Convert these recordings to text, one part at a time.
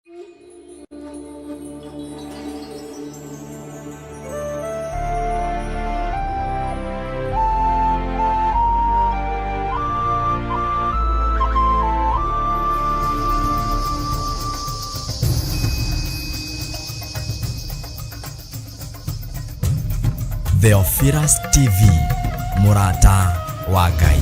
Theophilus TV, mũrata wa Ngai.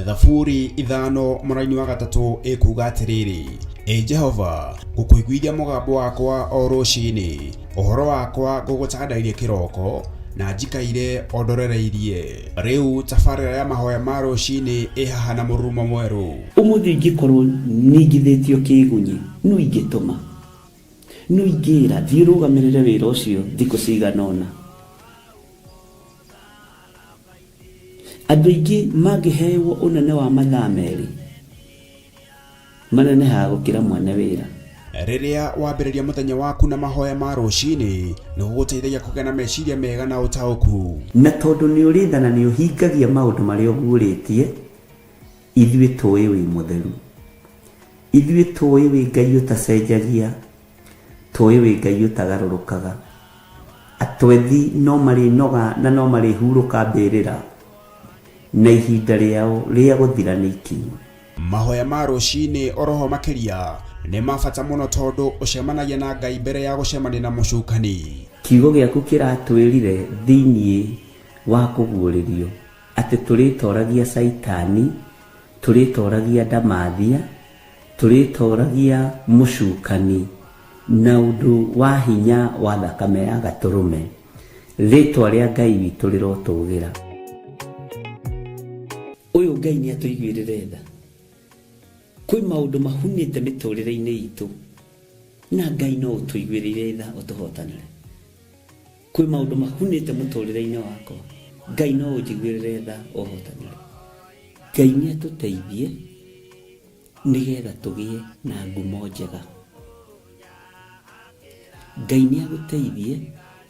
Thaburi 5 mũraini wa 3 ĩkuga atĩrĩrĩ, Ĩ Jehova, ngũkũiguithia mũgambo wakwa o rũcinĩ, ũhoro wakwa ngũgũtandairie kĩroko, na njikaire o ndorereirie. Rĩu tabarĩra ya mahoya ma rũcinĩ ĩ haha na mũrurumo mwerũ. Ũmũthĩ ingĩkorwo ningithĩtio kĩgunyi, nũ ingĩtũma? Nũ ingĩra thiĩ ũrũgamĩrĩre wĩra ũcio thikũ cigana ũna? Andũ aingĩ mangĩhewo ũnene wa mathaa 2, manenehaga gũkĩra mwene wĩra. Rĩrĩa wambĩrĩria mũthenya waku na mahoya ma rũcinĩ, nĩ gũgũteithagia kũgĩa na meciria mega na ũtaũku. Na tondũ nĩ ũrĩ tha na nĩ ũhingagia maũndũ marĩa ũguũrĩtie, ithuĩ tũĩ wĩ mũtheru. Ithuĩ tũĩ wĩ Ngai ũtacenjagia, tũĩ wĩ Ngai ũtagarũrũkaga. Atwethi no marĩnoga na no marĩhurũka mbĩrĩra, na ihinda rĩao rĩa gũthira nĩ ikinyu. Mahoya ma rũcinĩ oroho makĩria nĩ ma bata mũno tondũ ũcemanagia na Ngai mbere ya gũcemania na mũcukani. Kiugo gĩaku kĩratwĩrire thĩinĩ wa kũguũrĩrio atĩ tũrĩtoragia Caitani, tũrĩtoragia ndamathia, tũrĩtoragia mũcukani na ũndũ wa hinya wa thakame ya gatũrũme. Rĩtwa rĩa Ngai witũ rĩrotũgĩra. Ũyũ Ngai nĩ atũiguĩrĩre tha. Kwĩ maũndũ mahunĩte mĩtũrĩre-inĩ itũ na Ngai no ũtũiguĩrĩire tha ũtũhotanĩre. Kwĩ maũndũ mahunĩte mũtũrĩre-inĩ wakwa, Ngai no ũnjiguĩrĩre tha ũhotanĩre. Ngai nĩ atũteithie nĩgetha tũgĩe na ngumo njega. Ngai nĩ agũteithie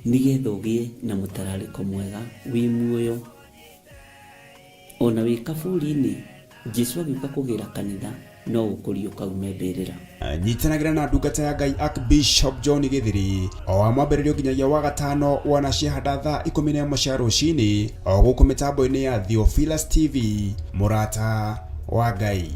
nĩgetha ũgĩe na mũtararĩko mwega wĩ muoyo. Ona wĩ kaburi-inĩ, Jesu agĩũka kũgĩra kanitha no ũkũriũka ume mbĩrĩra. Nyitanagĩra na ndungata ya Ngai Archbishop John Githiri o wa mwambĩrĩrio nginyagia wa gatano wana ciahanda thaa 11 cia rũcinĩ o gũkũ mĩtambo-inĩ ya Theophilus TV, mũrata wa Ngai.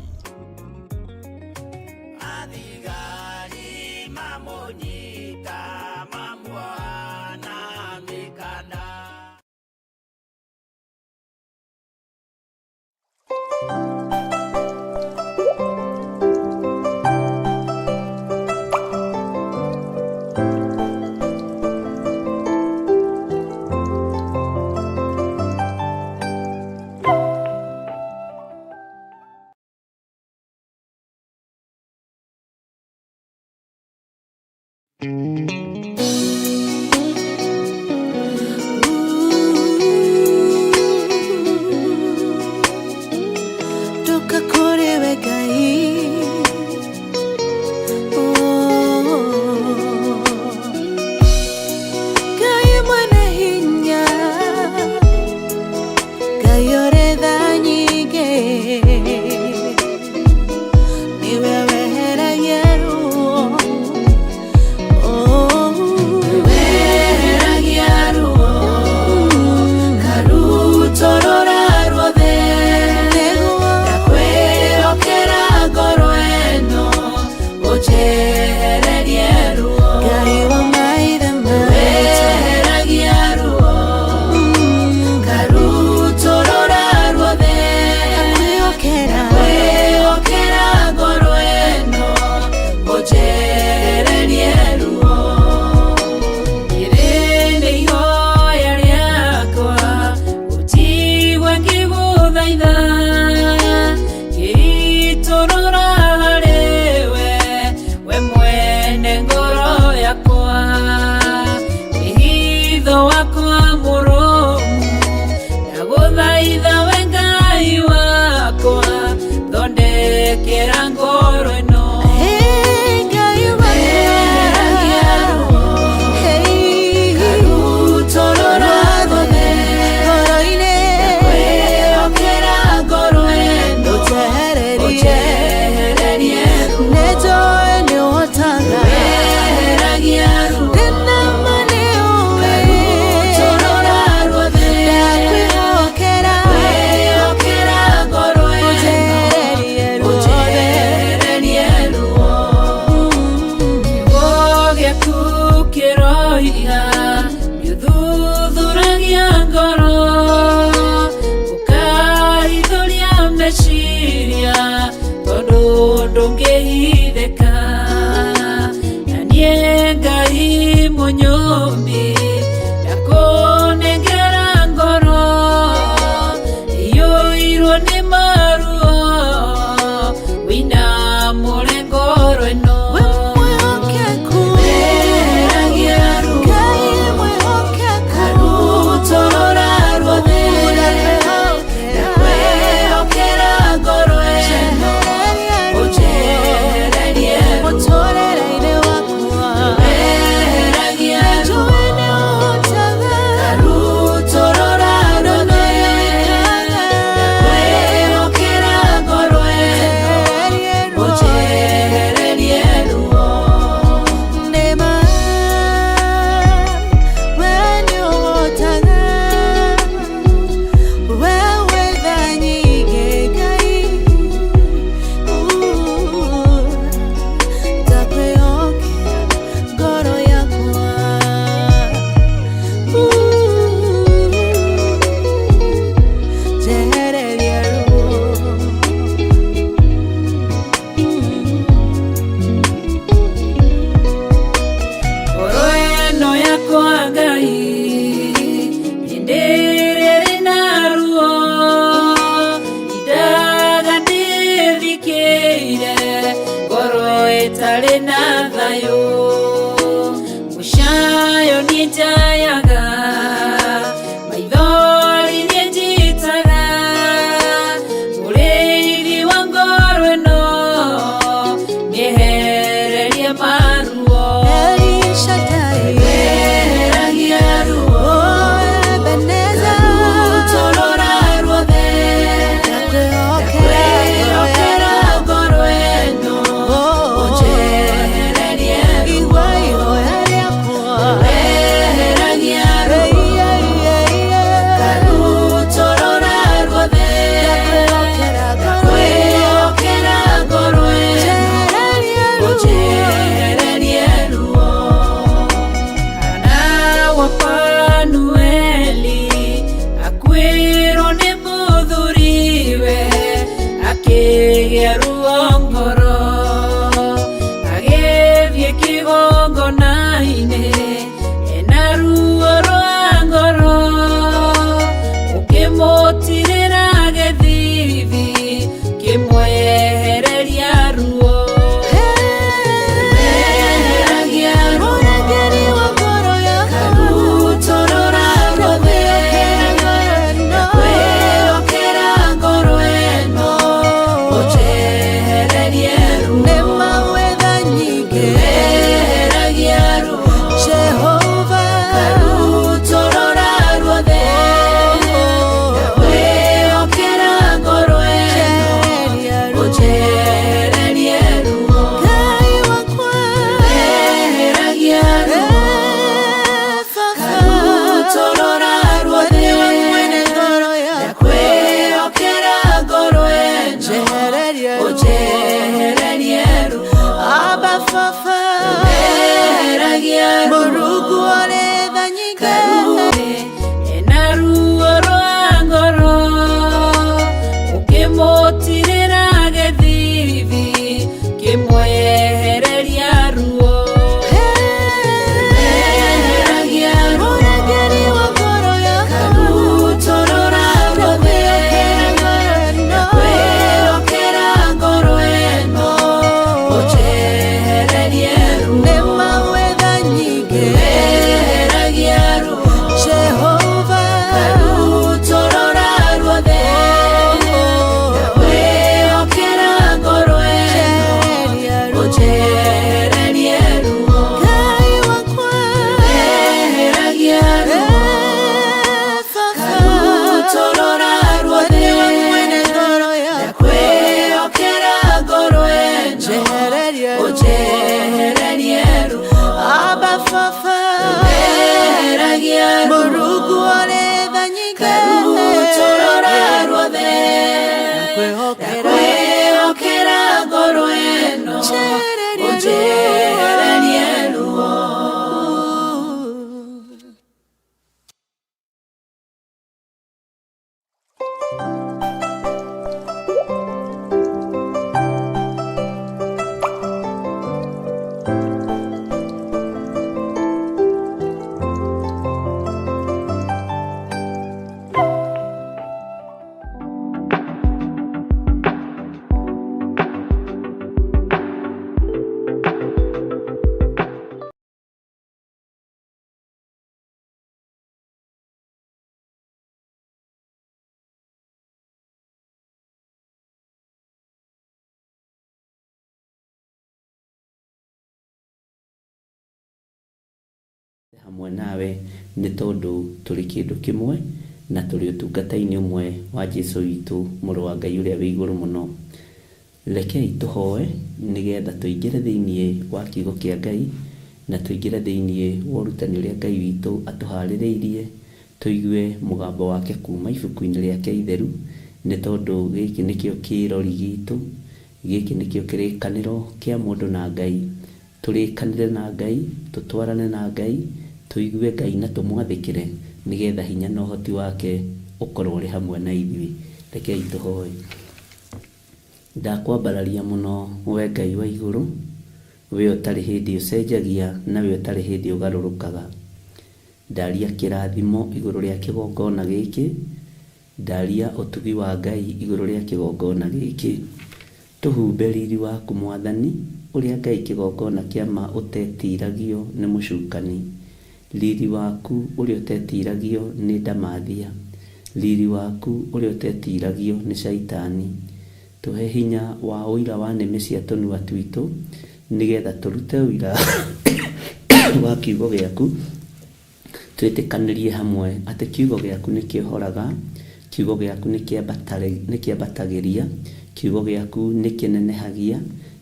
Ndĩroiga nĩũthuthuragia ngoro, ũkaithũria meciria, tondũ ndũngĩhithĩka. Na niĩ Ngai mũnyũmbi, ndakũnengera ngoro iyũirwo nĩ maruo, wĩinamũre ngoro ĩno. We mwĩhokeku, Weheragia ruo, Ngai mwĩhokeku, karutorora ruothe, ndakwĩhokera ngoro ĩno, ũnjehererie ruo. Mũtũrĩre-inĩ wakwa, Weheragia ruo, njũĩ nĩ ũhotaga, karutorora ruothe, ndakwĩhokera ngoro ĩno, ũnjehererie ruo. Nĩma, we nĩũhotaga, we wĩ tha nyingĩ Ngai, ndakwĩhokera ngoro yakwa, njehereria ruo. Ngoro ĩno yakwa Ngai, nĩndĩrĩrĩ na ruo, indaga ndĩthikĩire, ngoro ĩtarĩ na thayũ. Mũcayo niĩ njayaga, maithori niĩ njitaga, mũrĩithi wa ngoro ĩno, nĩehererie maruo. El Shaddai, Weheragia ruo, oh Ebenezer, karutorora ruothe, ndakwĩhokera ngoro ĩno, ũnjehererie ruo. Igua ihoya rĩakwa, Weheragia ruo, karutorora ruothe, ndakwĩhokera ngoro ĩno, ũnjehererie ruo. Hana wa Fanueli akuĩrwo nĩ mũthuriwe, akĩgĩa ruo ngoro, agĩthiĩ kĩgongona-inĩ ena ruo rwa ngoro, ũkĩmũtirĩra gĩthithi, kĩmwehereria ruo. Weheragia ruo, Mũrangĩri wa ngoro yakwa, karutorora ruothe, ndakwĩhokera ngoro ĩno, ũnjehererie ruo. Nĩma wĩ tha nyingĩ, Weheragia ruo, Jehova, karutorora ruothe, ndakwĩhokera ngoro ĩno, ũnjehererie ruo. Ngai wakwa, Weheragia ruo, karutorora ruothe, mwene ngoro yakwa, ndakwĩhokera ngoro ĩno, njehererie ruo. ũnjehererie ruo. Abba Fafa, Weheragia ruo, Mũrungu ũrĩ tha nyingĩ, ena ruo rwa ngoro, ũkĩmũtirĩra gĩthithi, kĩmwehereria ruo. Weheragia ruo, Mũrangĩri wa ngoro yakwa, karutorora ruothe, ndakwĩhokera ngoro ĩno, ũnjehererie ruo. Nĩma wĩ tha nyingĩ, Weheragia ruo, Jehova, karutorora ruothe, ndakwĩhokera ngoro ĩno, ũnjehererie ruo. Ngai wakwa, Weheragia ruo, karutorora ruothe, mwene ngoro yakwa, ndakwĩhokera ngoro ĩno, njehererie ruo. ũnjehererie ruo. Abba Fafa, Weheragia ruo, Mũrungu ũrĩ tha nyingĩ, karutorora ruothe, ndakwĩhokera ndakwĩhokera ngoro ĩno, Njehererie ũnjehererie ruo. ruo. Hamwe nawe nĩ tondũ tũrĩ kĩndũ kĩmwe na tũrĩ ũtungata-inĩ ũmwe wa Jesu witũ mũrũ wa Ngai ũrĩa wĩ igũrũ mũno. Rekei tũhoe nĩgetha tũingĩre thĩinĩ wa kiugo kĩa Ngai na tũingĩre thĩinĩ wa ũrutani ũrĩa Ngai witũ atũharĩrĩirie, tũigue mũgambo wake kuma ibuku-inĩ rĩake itheru, nĩ tondũ gĩkĩ nĩkĩo kĩrori gitũ, gĩkĩ nĩkĩo kĩrĩkanĩro kĩa mũndũ na Ngai. Tũrĩkanĩre na Ngai, tũtwarane na Ngai, tũigue Ngai na tũmwathĩkĩre nĩgetha hinya na ũhoti wake ũkorwo ũrĩ hamwe na ithuĩ. Rekei tũhoe. Ndakwambararia mũno we Ngai wa igũrũ, we ũtarĩ hĩndĩ ũcenjagia na we ũtarĩ hĩndĩ ũgarũrũkaga. Ndaria kĩrathimo igũrũ rĩa kĩgongona gĩkĩ, ndaria ũtugi wa Ngai igũrũ rĩa kĩgongona gĩkĩ. Tũhumbe riri waku Mwathani, ũrĩa Ngai kĩgongona kĩa ma ũtetiragio nĩ mũcukani. Riri waku ũrĩa ũtetiragio nĩ ndamathia. Riri waku ũrĩa ũtetiragio nĩ caitani. Tũhe hinya wa ũira wa nĩmĩ cia tũnua twitũ, nĩgetha tũrute ũira wa kiugo gĩaku, twĩtĩkanĩrie hamwe atĩ kiugo gĩaku nĩ kĩohoraga, kiugo gĩaku nĩ kĩambatagĩria, kiugo gĩaku nĩ kĩnenehagia,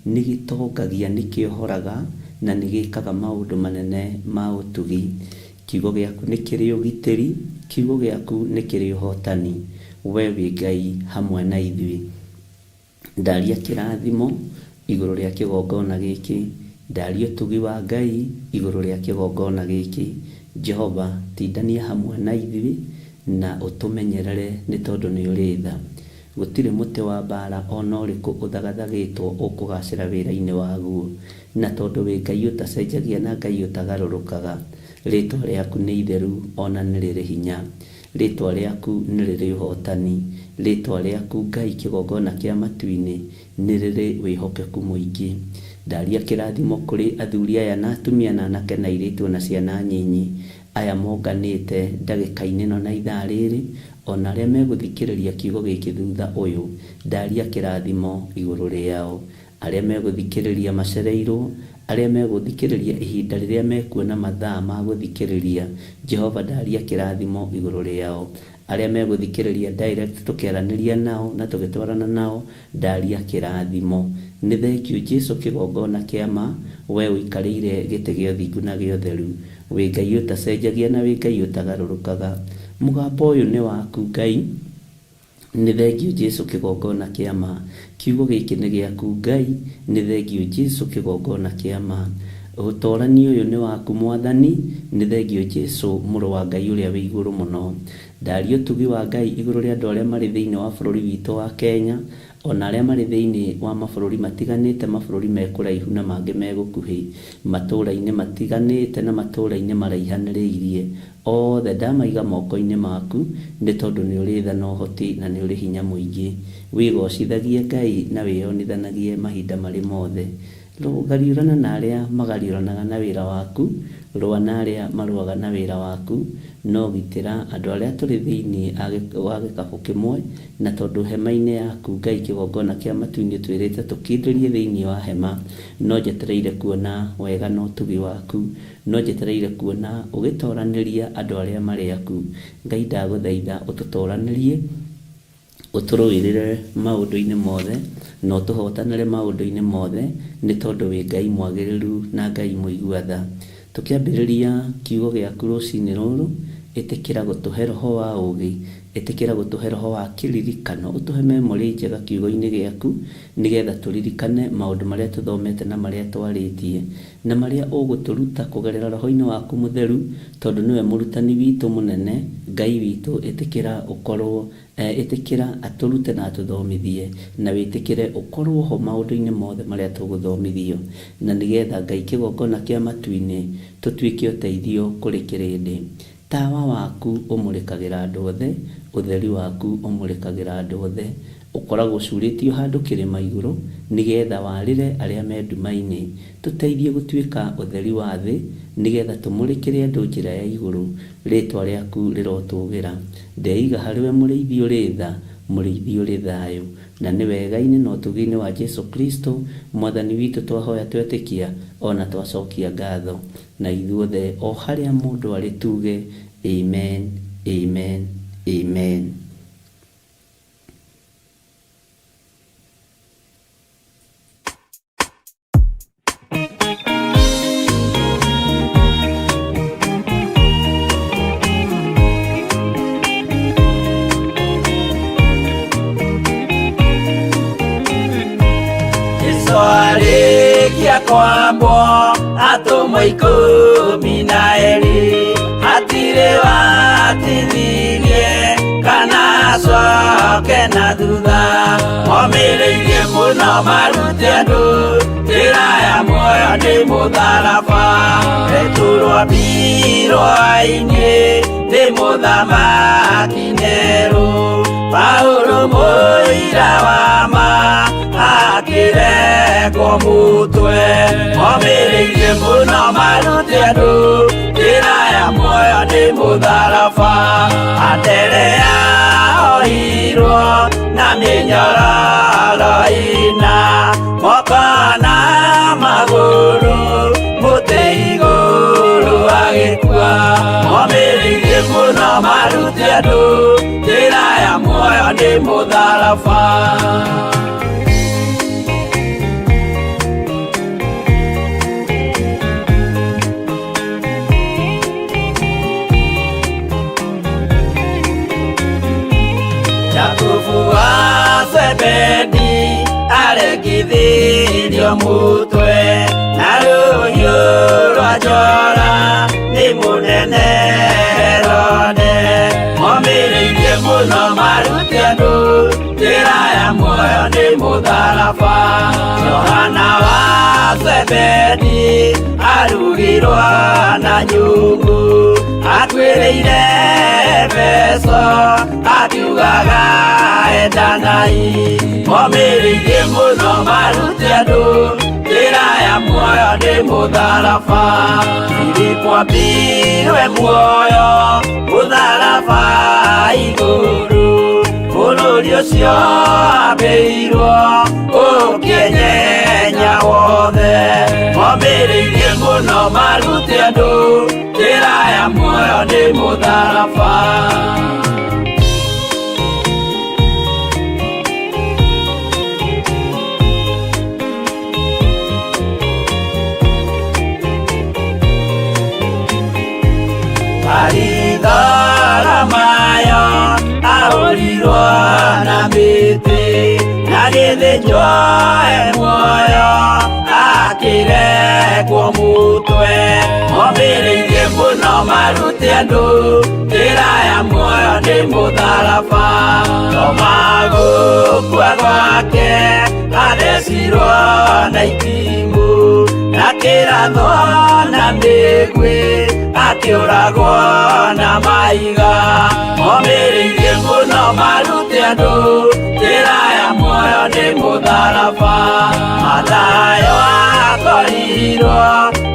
nĩ gĩtongagia, nĩ kĩohoraga na nĩ gĩkaga maũndũ manene ma ũtugi. Kiugo gĩaku nĩ kĩrĩ ũgitĩri, kiugo gĩaku nĩ kĩrĩ ũhotani. We wĩ Ngai hamwe na ithuĩ. Ndaria kĩrathimo igũrũ rĩa kĩgongona gĩkĩ, ndaria ũtugi wa Ngai igũrũ rĩa kĩgongona gĩkĩ. Jehova tindania hamwe na ithuĩ na ũtũmenyerere nĩ tondũ nĩ ũrĩ tha. Gũtirĩ mũtĩ wa mbara ona ũrĩkũ ũthagathagĩtwo ũkũgacĩra wĩra-inĩ waguo, na tondũ wĩ Ngai ũtacenjagia na Ngai ũtagarũrũkaga. Rĩtwa rĩaku nĩ itheru ona nĩ rĩrĩ hinya. Rĩtwa rĩaku nĩ rĩrĩ ũhotani. Rĩtwa rĩaku Ngai kĩgongona kĩa matu-inĩ nĩ rĩrĩ wĩhokeku mũingĩ. Ndaria kĩrathimo kũrĩ athuri aya na atumia na anake na airĩtu na ciana nyinyi aya monganĩte ndagĩka-inĩ ĩno na ithaa rĩrĩ, ona arĩa megũthikĩrĩria kiugo gĩkĩ thutha ũyũ, ndaria kĩrathimo igũrũ rĩao. Arĩa megũthikĩrĩria macereirwo, arĩa megũthikĩrĩria ihinda rĩrĩa mekuona mathaa ma gũthikĩrĩria, Jehova ndaria kĩrathimo igũrũ rĩao. Arĩa megũthikĩrĩria direct tũkĩaranĩria nao na tũgĩtwarana nao, ndaria kĩrathimo. Nĩ thengiũ Jesu kĩgongona kĩa ma, we ũikarĩire gĩtĩ gĩa ũthingu na gĩa ũtheru. Wĩ Ngai ũtacenjagia na wĩ Ngai ũtagarũrũkaga. Mũgambo ũyũ nĩ waku Ngai, nĩ thengiũ Jesu kĩgongona kĩa ma. Kiugo gĩkĩ nĩ gĩaku Ngai, nĩ thengiũ Jesu kĩgongona kĩa ma. Ũtorani ũyũ nĩ waku Mwathani, nĩ thengiũ Jesu mũrũ wa Ngai ũrĩa wĩ igũrũ mũno. Ndaria ũtugi wa Ngai igũrũ rĩa andũ arĩa marĩ thĩinĩ wa bũrũri witũ wa Kenya, ona arĩa marĩ thĩinĩ wa mabũrũri matiganĩte, mabũrũri me kũraihu na mangĩ me gũkuhĩ, matũũra-inĩ matiganĩte na matũũra-inĩ maraihanĩrĩirie. Othe ndamaiga moko-inĩ maku, nĩ tondũ nĩ ũrĩ tha na ũhoti na nĩ ũrĩ hinya mũingĩ. Wĩgocithagie Ngai na wĩyonithanagie mahinda marĩ mothe. Gariũrana na arĩa magariũranaga na wĩra waku, rũa na arĩa marũaga na wĩra waku, no gitĩra andũ arĩa tũrĩ thĩinĩ wa gĩkabũ kĩmwe, na tondũ hema-inĩ yaku Ngai kĩgongona kĩa matu-inĩ twĩrĩte tũkindĩrie thĩinĩ wa hema, no njetereire kuona wega na ũtugi waku, no njetereire kuona ũgĩtoranĩria andũ arĩa marĩ aku. Ngai ndagũthaitha ũtũtoranĩrie, ũtũrũĩrĩre maũndũ-inĩ mothe na ũtũhotanĩre maũndũ-inĩ mothe, nĩ tondũ wĩ Ngai mwagĩrĩru na Ngai mũigua tha. Tũkĩambĩrĩria kiugo gĩaku rũcinĩ rũrũ, ĩtĩkĩra gũtũhe roho wa ũũgĩ, ĩtĩkĩra gũtũhe roho wa kĩririkano, ũtũhe memory njega kiugo-inĩ gĩaku, nĩgetha tũririkane maũndũ marĩa tũthomete na marĩa twarĩtie, na marĩa ũgũtũruta kũgerera roho-inĩ waku mũtheru, tondũ nĩwe mũrutani witũ mũnene. Ngai witũ, ĩtĩkĩra ũkorwo ĩtĩkĩra atũrute na atũthomithie, na wĩtĩkĩre ũkorwo ho maũndũ-inĩ mothe marĩa tũgũthomithio, na nĩgetha Ngai kĩgongona kĩa matu-inĩ tũtuĩke ũteithio kũrĩ kĩrĩndĩ. Tawa waku ũmũrĩkagĩra andũ othe, ũtheri waku ũmũrĩkagĩra andũ othe, ũkoragwo ũcurĩtio handũ kĩrĩma igũrũ, nĩgetha warĩre arĩa me nduma-inĩ. Tũteithie gũtuĩka ũtheri wa thĩ, nĩgetha tũmũrĩkĩre andũ njĩra ya igũrũ. Rĩtwa rĩaku rĩrotũgĩra. Ndeiga harĩ we mũrĩithi ũrĩ tha, mũrĩithi ũrĩ thayũ. Na nĩ wega-inĩ na ũtugi-inĩ wa Jesu Kristo mwathani witũ twahoya twetĩkia ona twacokia ngatho, na ithuothe o harĩa mũndũ arĩ tuge amen, amen, amen. Jesu arĩkia kwambwo atũmwo 12 hatirĩ watithirie kana acoke na thutha, momĩrĩirie mũno marute andũ njĩra ya muoyo nĩ mũtharaba. Petero ambirwo-inĩ nĩ mũthamaki Nero, Paulo mũira wa ma akĩrekwo mũtwe, momĩrĩirie mũno marute andũ njĩra ya muoyo nĩ mũtharaba. Anderea ohirwo na mĩnyororo ĩna, moko na magũrũ mũtĩ igũrũ agĩkua, momĩrĩirie mũno marute andũ njĩra ya muoyo nĩ mũtharaba. Jakubu wa Zebedi arekithirio mutwe na rũhiũ rwa njora nĩ mũnene Herode, momĩrĩirie mũno marute andũ njĩra ya muoyo nĩ mũtharaba. Johana wa Zebedi arugirwo na nyungu, akuĩrĩire Efeso akiugaga endanai, momĩrĩirie mũno marute andũ njĩra ya muoyo nĩ mũtharaba. Filipo ambirwe muoyo mũtharaba igũrũ, bũrũri ũcio ambĩirwo ũkĩenyenya wothe, momĩrĩirie mũno marute andũ njĩra ya muoyo nĩ mũtharaba. Baritholomayo ahũrirwo na mĩtĩ, na gĩthĩnjwo e muoyo akĩrekwo mũtwe, momĩrĩirie mũno marute andũ njĩra ya muoyo nĩ mũtharaba. Toma gũkua gwake athecirwo na itimũ, na kĩrathwo na mĩguĩ akĩũragwo na mahiga, momĩrĩirie mũno marute andũ njĩra ya muoyo nĩ mũtharaba. Mathayo akorirwo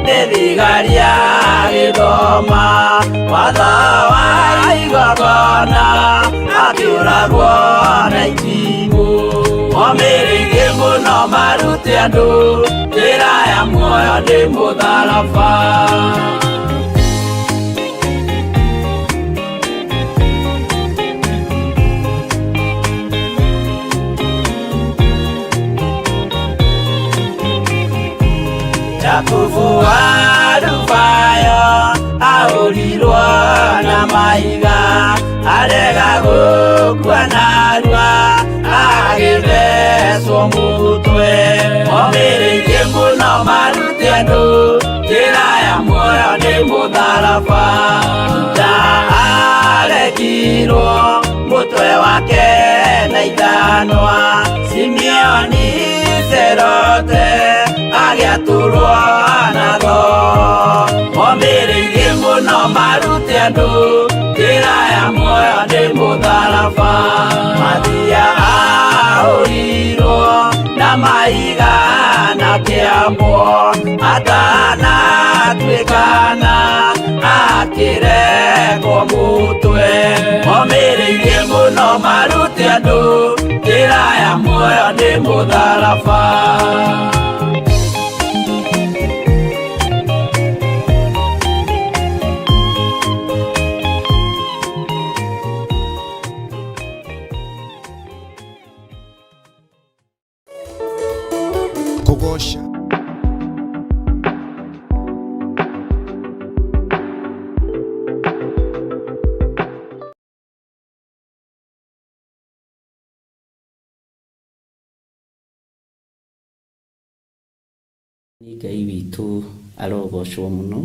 nĩ thigari agĩthoma watho wa igongona, akĩũragwo na itimũ, momĩrĩirie mũno marute andũ njĩra ya muoyo nĩ mũtharaba. Jakubu wa Alufayo ahũrirwo na mahiga, arega gũkua narua agĩthecwo mũtwe, momĩrĩirie mũno marute andũ njĩra ya muoyo nĩ mũtharaba. Juda arekirwo mũtwe wake na ithanwa, Simeoni Serote agĩatũrwo na thoo, momĩrĩirie mũno marute andũ njĩra ya muoyo nĩ mũtharaba. Mathia ahũrirwo na mahiga na kĩambwo, atanatuĩkana akĩrekwo mũtwe, momĩrĩirie mũno marute andũ njĩra ya ya muoyo nĩ mũtharaba. Kũgooca. Nĩ Ngai witũ arogocwo mũno.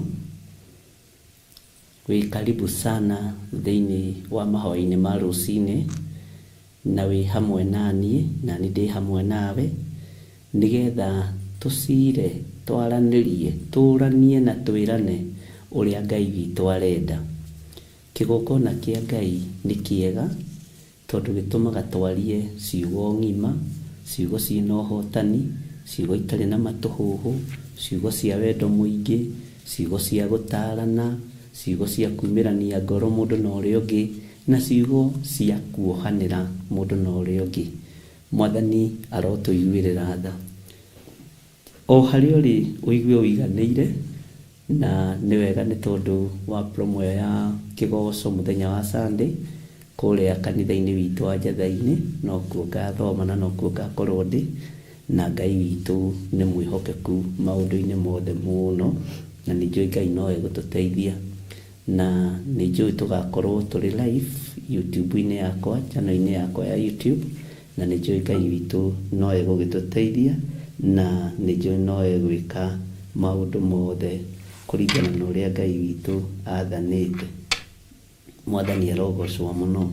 Wĩ karibu sana thĩinĩ wa mahoya-inĩ ma rũcinĩ, na wĩ hamwe naniĩ, na niĩ ndĩ hamwe nawe, nĩgetha tũcire, twaranĩrie, tũranie na twĩrane ũrĩa Ngai witũ arenda. Kĩgongona kĩa Ngai nĩ kĩega, tondũ gĩtũmaga twarie ciugo ng'ima, ciugo ciĩna ũhotani, ciugo itarĩ na matũhũhũ, ciugo cia wendo mũingĩ, ciugo cia gũtarana, ciugo cia kumĩrania ngoro mũndũ na ũrĩa ũngĩ, na ciugo cia kuohanĩra mũndũ na ũrĩa ũngĩ. Mwathani arotũiguĩrĩra tha. O harĩa ũrĩ ũigue ũiganĩire, na nĩ wega nĩ tondũ wa promo ĩyo ya kĩgoco mũthenya wa Sunday, kũrĩa kanitha-inĩ witũ wa Njatha-inĩ, nokuo ngathoma na nokuo ngakorwo ndĩ, na Ngai witũ nĩ mwĩhokeku maũndũ-inĩ mothe mũno, na nĩ njũĩ Ngai no egũtũteithia. Na nĩ njũĩ tũgakorwo tũrĩ live YouTube-inĩ yakwa, channel-inĩ yakwa ya YouTube, na nĩ njũĩ Ngai witũ no egũgĩtũteithia, na nĩ njũĩ no egwĩka maũndũ mothe kũringana na ũrĩa Ngai witũ athanĩte. Mwathani arogocwo mũno.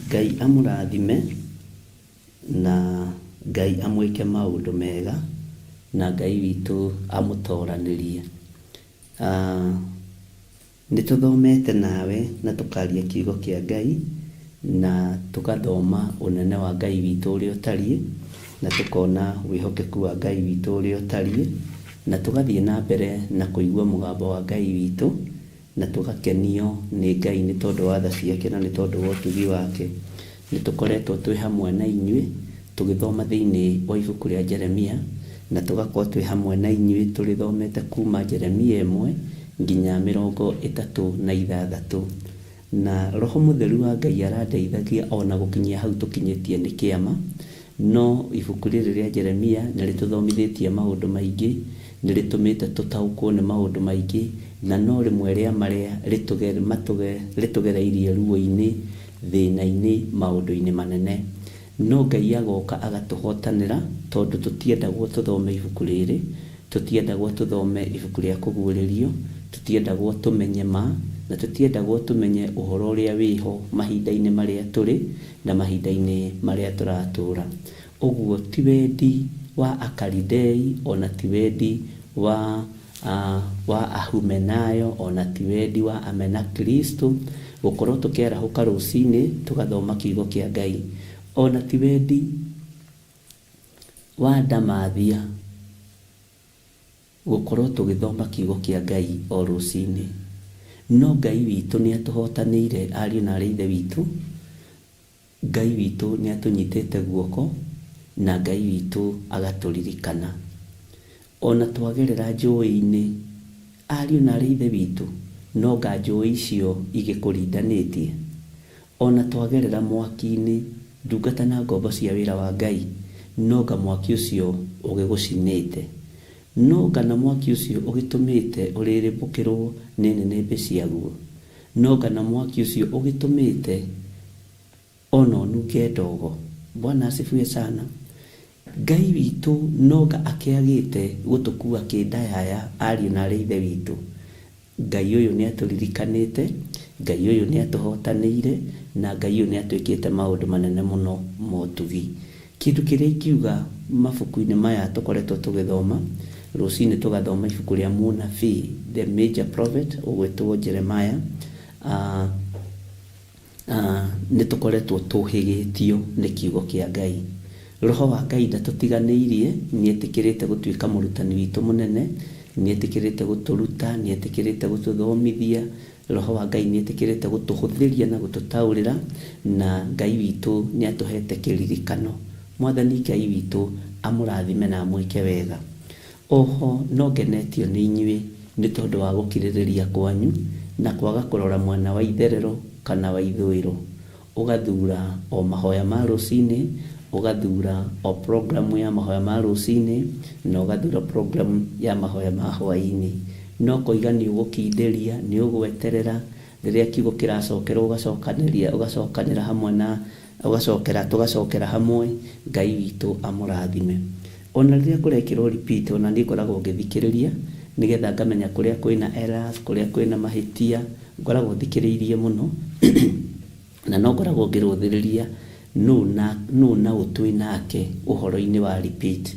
Ngai amũrathime, na Ngai amwĩke maũndũ mega, na Ngai witũ amũtoranĩrie. Nĩ tũthomete nawe na tũkaria kiugo kĩa Ngai, na tũgathoma ũnene wa Ngai witũ ũrĩa ũtariĩ, na tũkona wĩhokeku wa Ngai witũ ũrĩa ũtariĩ, na tũgathiĩ na mbere na kũigua mũgambo wa Ngai witũ, na tũgakenio nĩ Ngai nĩ tondũ wa tha ciake na nĩ tondũ wa ũtugi wake. Nĩ tũkoretwo twĩ hamwe na inyuĩ tũgĩthoma thĩinĩ wa ibuku rĩa Jeremia, na tũgakorwo twĩ hamwe na inyuĩ tũrĩthomete kuma Jeremia 1 nginya 36. Na Roho Mũtheru wa Ngai arandeithagia ona gũkinyia hau tũkinyĩtie nĩ kĩama, no ibuku rĩrĩ rĩa Jeremia nĩ rĩtũthomithĩtie maũndũ maingĩ, nĩ rĩtũmĩte tũtaũkwo nĩ maũndũ maingĩ, na no rĩmwe rĩa marĩa rĩtũgereirie ruo-inĩ, thĩna-inĩ, maũndũ-inĩ manene. No Ngai agoka agatũhotanĩra, tondũ tũtiendagwo tũthome ibuku rĩrĩ, tũtiendagwo tũthome ibuku rĩa kũguũrĩrio, tũtiendagwo tũmenye ma, na tũtiendagwo tũmenye ũhoro ũrĩa wĩho mahinda-inĩ marĩa tũrĩ na mahinda-inĩ marĩa tũratũra. Ũguo ti wendi wa Akalidei, ona ti wendi wa Ahumenayo, ona ti wendi wa Amena Kristo, gũkorwo tũkĩarahũka rũcinĩ tũgathoma kiugo kĩa Ngai. Ona ti wendi wa Ndamathia gũkorwo tũgĩthoma kiugo kĩa Ngai o rũcinĩ. No Ngai witũ nĩ atũhotanĩire, ariũ na aarĩ a Ithe witũ. Ngai witũ nĩ atũnyitĩte guoko, na Ngai witũ agatũririkana. Ona twagerera njũĩ-inĩ, ariũ na aarĩ a Ithe witũ, no nga njũĩ icio igĩkũrindanĩtie. Ona twagerera mwaki-inĩ, ndungata na ngombo cia wĩra wa Ngai, no nga mwaki ũcio ũgĩgũcinĩte. No nga na mwaki ũcio ũgĩtũmĩte ũrĩrĩmbũkĩrwo nĩ nĩnĩmbĩ ciaguo. No nga na mwaki ũcio ũgĩtũmĩte ona ũnunge ndogo. Bwana asifiwe sana. Ngai witũ no nga akĩagĩte gũtũkua kĩndayaya, ariũ na aarĩ a Ithe witũ. Ngai ũyũ nĩ atũririkanĩte, Ngai ũyũ nĩ atũhotanĩire, na Ngai ũyũ nĩ atwĩkĩte maũndũ manene mũno ma ũtugi. Kĩndũ kĩrĩa ingiuga mabuku-inĩ maya tũkoretwo tũgĩthoma, rũcinĩ tũgathoma ibuku rĩa mũnabii, the major prophet, ũgwĩtwo Jeremiah. Nĩ tũkoretwo tũhĩgĩtio nĩ kiugo kĩa Ngai. Roho wa Ngai ndatũtiganĩirie, nĩ etĩkĩrĩte gũtuĩka mũrutani witũ mũnene, nĩ etĩkĩrĩte gũtũruta, nĩ etĩkĩrĩte gũtũthomithia. Roho wa Ngai nĩ etĩkĩrĩte gũtũhũthĩria na gũtũtaũrĩra, na Ngai witũ nĩ atũhete kĩririkano. Mwathani Ngai witũ amũrathime na amwĩke wega. Oho no ngenetio nĩ inyuĩ nĩ tondũ wa gũkirĩrĩria kwanyu na kwaga kũrora mwena wa itherero kana wa ithũĩro. Ũgathura o mahoya ma rũcinĩ, ũgathura o programu ya mahoya ma rũcinĩ, na ũgathura programu ya mahoya ma hwaĩ-inĩ. No ũkoiga nĩ ũgũkindĩria, nĩ ũgweterera, rĩrĩa kiugo kĩracokerwo ũgacokanĩria, ũgacokanĩra hamwe na ũgacokera, tũgacokera hamwe, Ngai witũ amũrathime. Ona rĩrĩa kũrekĩrwo repeat, ona niĩ ngoragwo ngĩthikĩrĩria, nĩgetha ngamenya kũrĩa kwĩna errors, kũrĩa kwĩna mahĩtia, ngoragwo thikĩrĩirie mũno, na no ngoragwo ngĩrũthĩrĩria nũ na nũ na ũ twĩ nake ũhoro-inĩ wa repeat.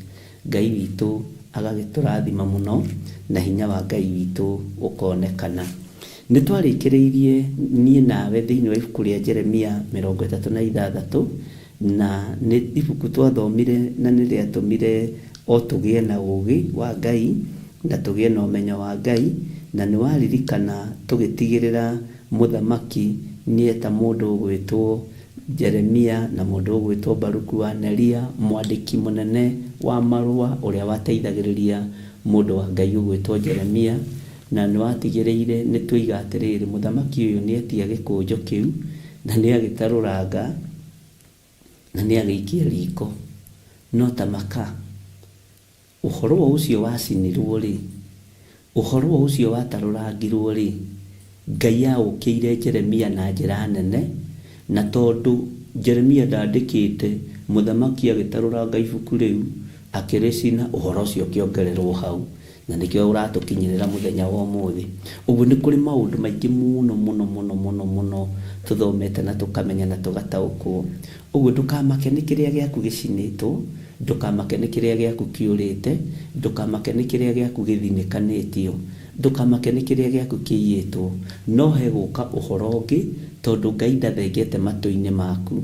Ngai witũ agagĩtũrathima mũno, na hinya wa Ngai witũ ũkonekana. Nĩ twarĩkĩrĩirie niĩ nawe thĩinĩ wa ibuku rĩa Jeremia 36, na nĩ ibuku twathomire na nĩ rĩatũmire o tũgĩe na ũgĩ wa Ngai, na tũgĩe na ũmenyo wa Ngai, na nĩ waririkana tũgĩtigĩrĩra mũthamaki nĩeta mũndũ ũgwĩtwo Jeremia na mũndũ ũgwĩtwo Baruku wa Neria, mwandĩki mũnene wa marũa ũrĩa wateithagĩrĩria mũndũ wa Ngai ũgwĩtwo Jeremia, na nĩ watigĩrĩire nĩ tuoiga atĩrĩrĩ, mũthamaki ũyũ nĩ etia gĩkũnjo kĩu, na nĩ agĩtarũranga, na nĩ agĩikia riko. No ta maka, ũhoro o ũcio wacinirwo rĩ, ũhoro o ũcio watarũrangirwo rĩ, Ngai aũkĩire Jeremia na njĩra nene, na tondũ Jeremia ndandĩkĩte, mũthamaki agĩtarũranga ibuku rĩu, akĩrĩcina, ũhoro ũcio ũkĩongererwo hau, na nĩkĩo ũratũkinyĩrĩra mũthenya wa ũmũthĩ. Ũguo nĩ kũrĩ maũndũ maingĩ mũno mũno mũno mũno mũno tũthomete na tũkamenya na tũgataũkwo. Ũguo ndũkamake nĩ kĩrĩa gĩaku gĩcinĩtwo, ndũkamake nĩ kĩrĩa gĩaku kĩũrĩte, ndũkamake nĩ kĩrĩa gĩaku gĩthinĩkanĩtio, ndũkamake nĩ kĩrĩa gĩaku kĩiyĩtwo, no hegũka ũhoro ũngĩ, tondũ Ngai ndathengete matũ-inĩ maku.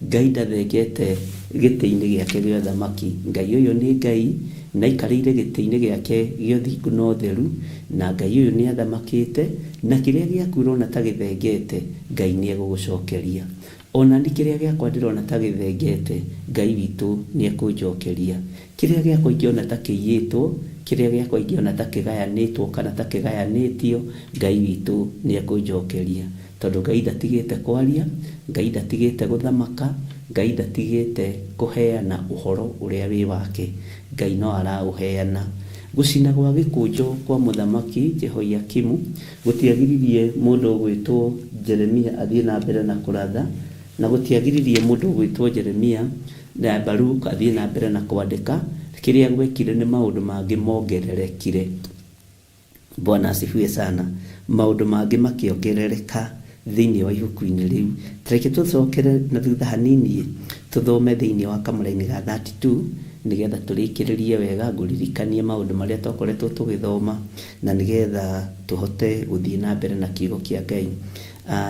Ngai ndathengete gĩtĩ-inĩ gĩake gĩa ũthamaki. Ngai ũyũ nĩ Ngai, na aikarĩire gĩtĩ-inĩ gĩake gĩa ũthingu na ũtheru, na Ngai ũyũ nĩ athamakĩte, na kĩrĩa gĩaku ũrona ta gĩthengete, Ngai nĩ egũgũcokeria. Ona niĩ kĩrĩa gĩakwa ndĩrona ta gĩthengete, Ngai witũ nĩ ekũnjokeria. Kĩrĩa gĩakwa ingĩona ta kĩiyĩtwo, kĩrĩa gĩakwa ingĩona ta kĩgayanĩtwo kana ta kĩgayanĩtio, Ngai witũ nĩ ekũnjokeria. Tondũ Ngai ndatigĩte kwaria, Ngai ndatigĩte gũthamaka, Ngai ndatigĩte kũheana ũhoro ũrĩa wĩ wake. Ngai no araũheana. Gũcina gwa gĩkũnjo kwa mũthamaki Jehoiakimu gũtiagiririe mũndũ ũgwĩtwo Jeremia athiĩ na mbere na kũratha, na gũtiagiririe mũndũ ũgwĩtwo Jeremia na Baruk athiĩ na mbere na kwandĩka. Kĩrĩa gwekire nĩ maũndũ mangĩ mongererekire. Bwana asifiwe sana. Maũndũ mangĩ makĩongerereka thĩinĩ wa ibuku-inĩ rĩu. Tareke tũcokere na thutha hanini tũthome thĩinĩ wa kamũraini ga 32 nĩgetha tũrĩkĩrĩrie wega, ngũririkanie maũndũ marĩa twakoretwo tũgĩthoma na nĩgetha tũhote gũthiĩ na mbere na kiugo kĩa Ngai.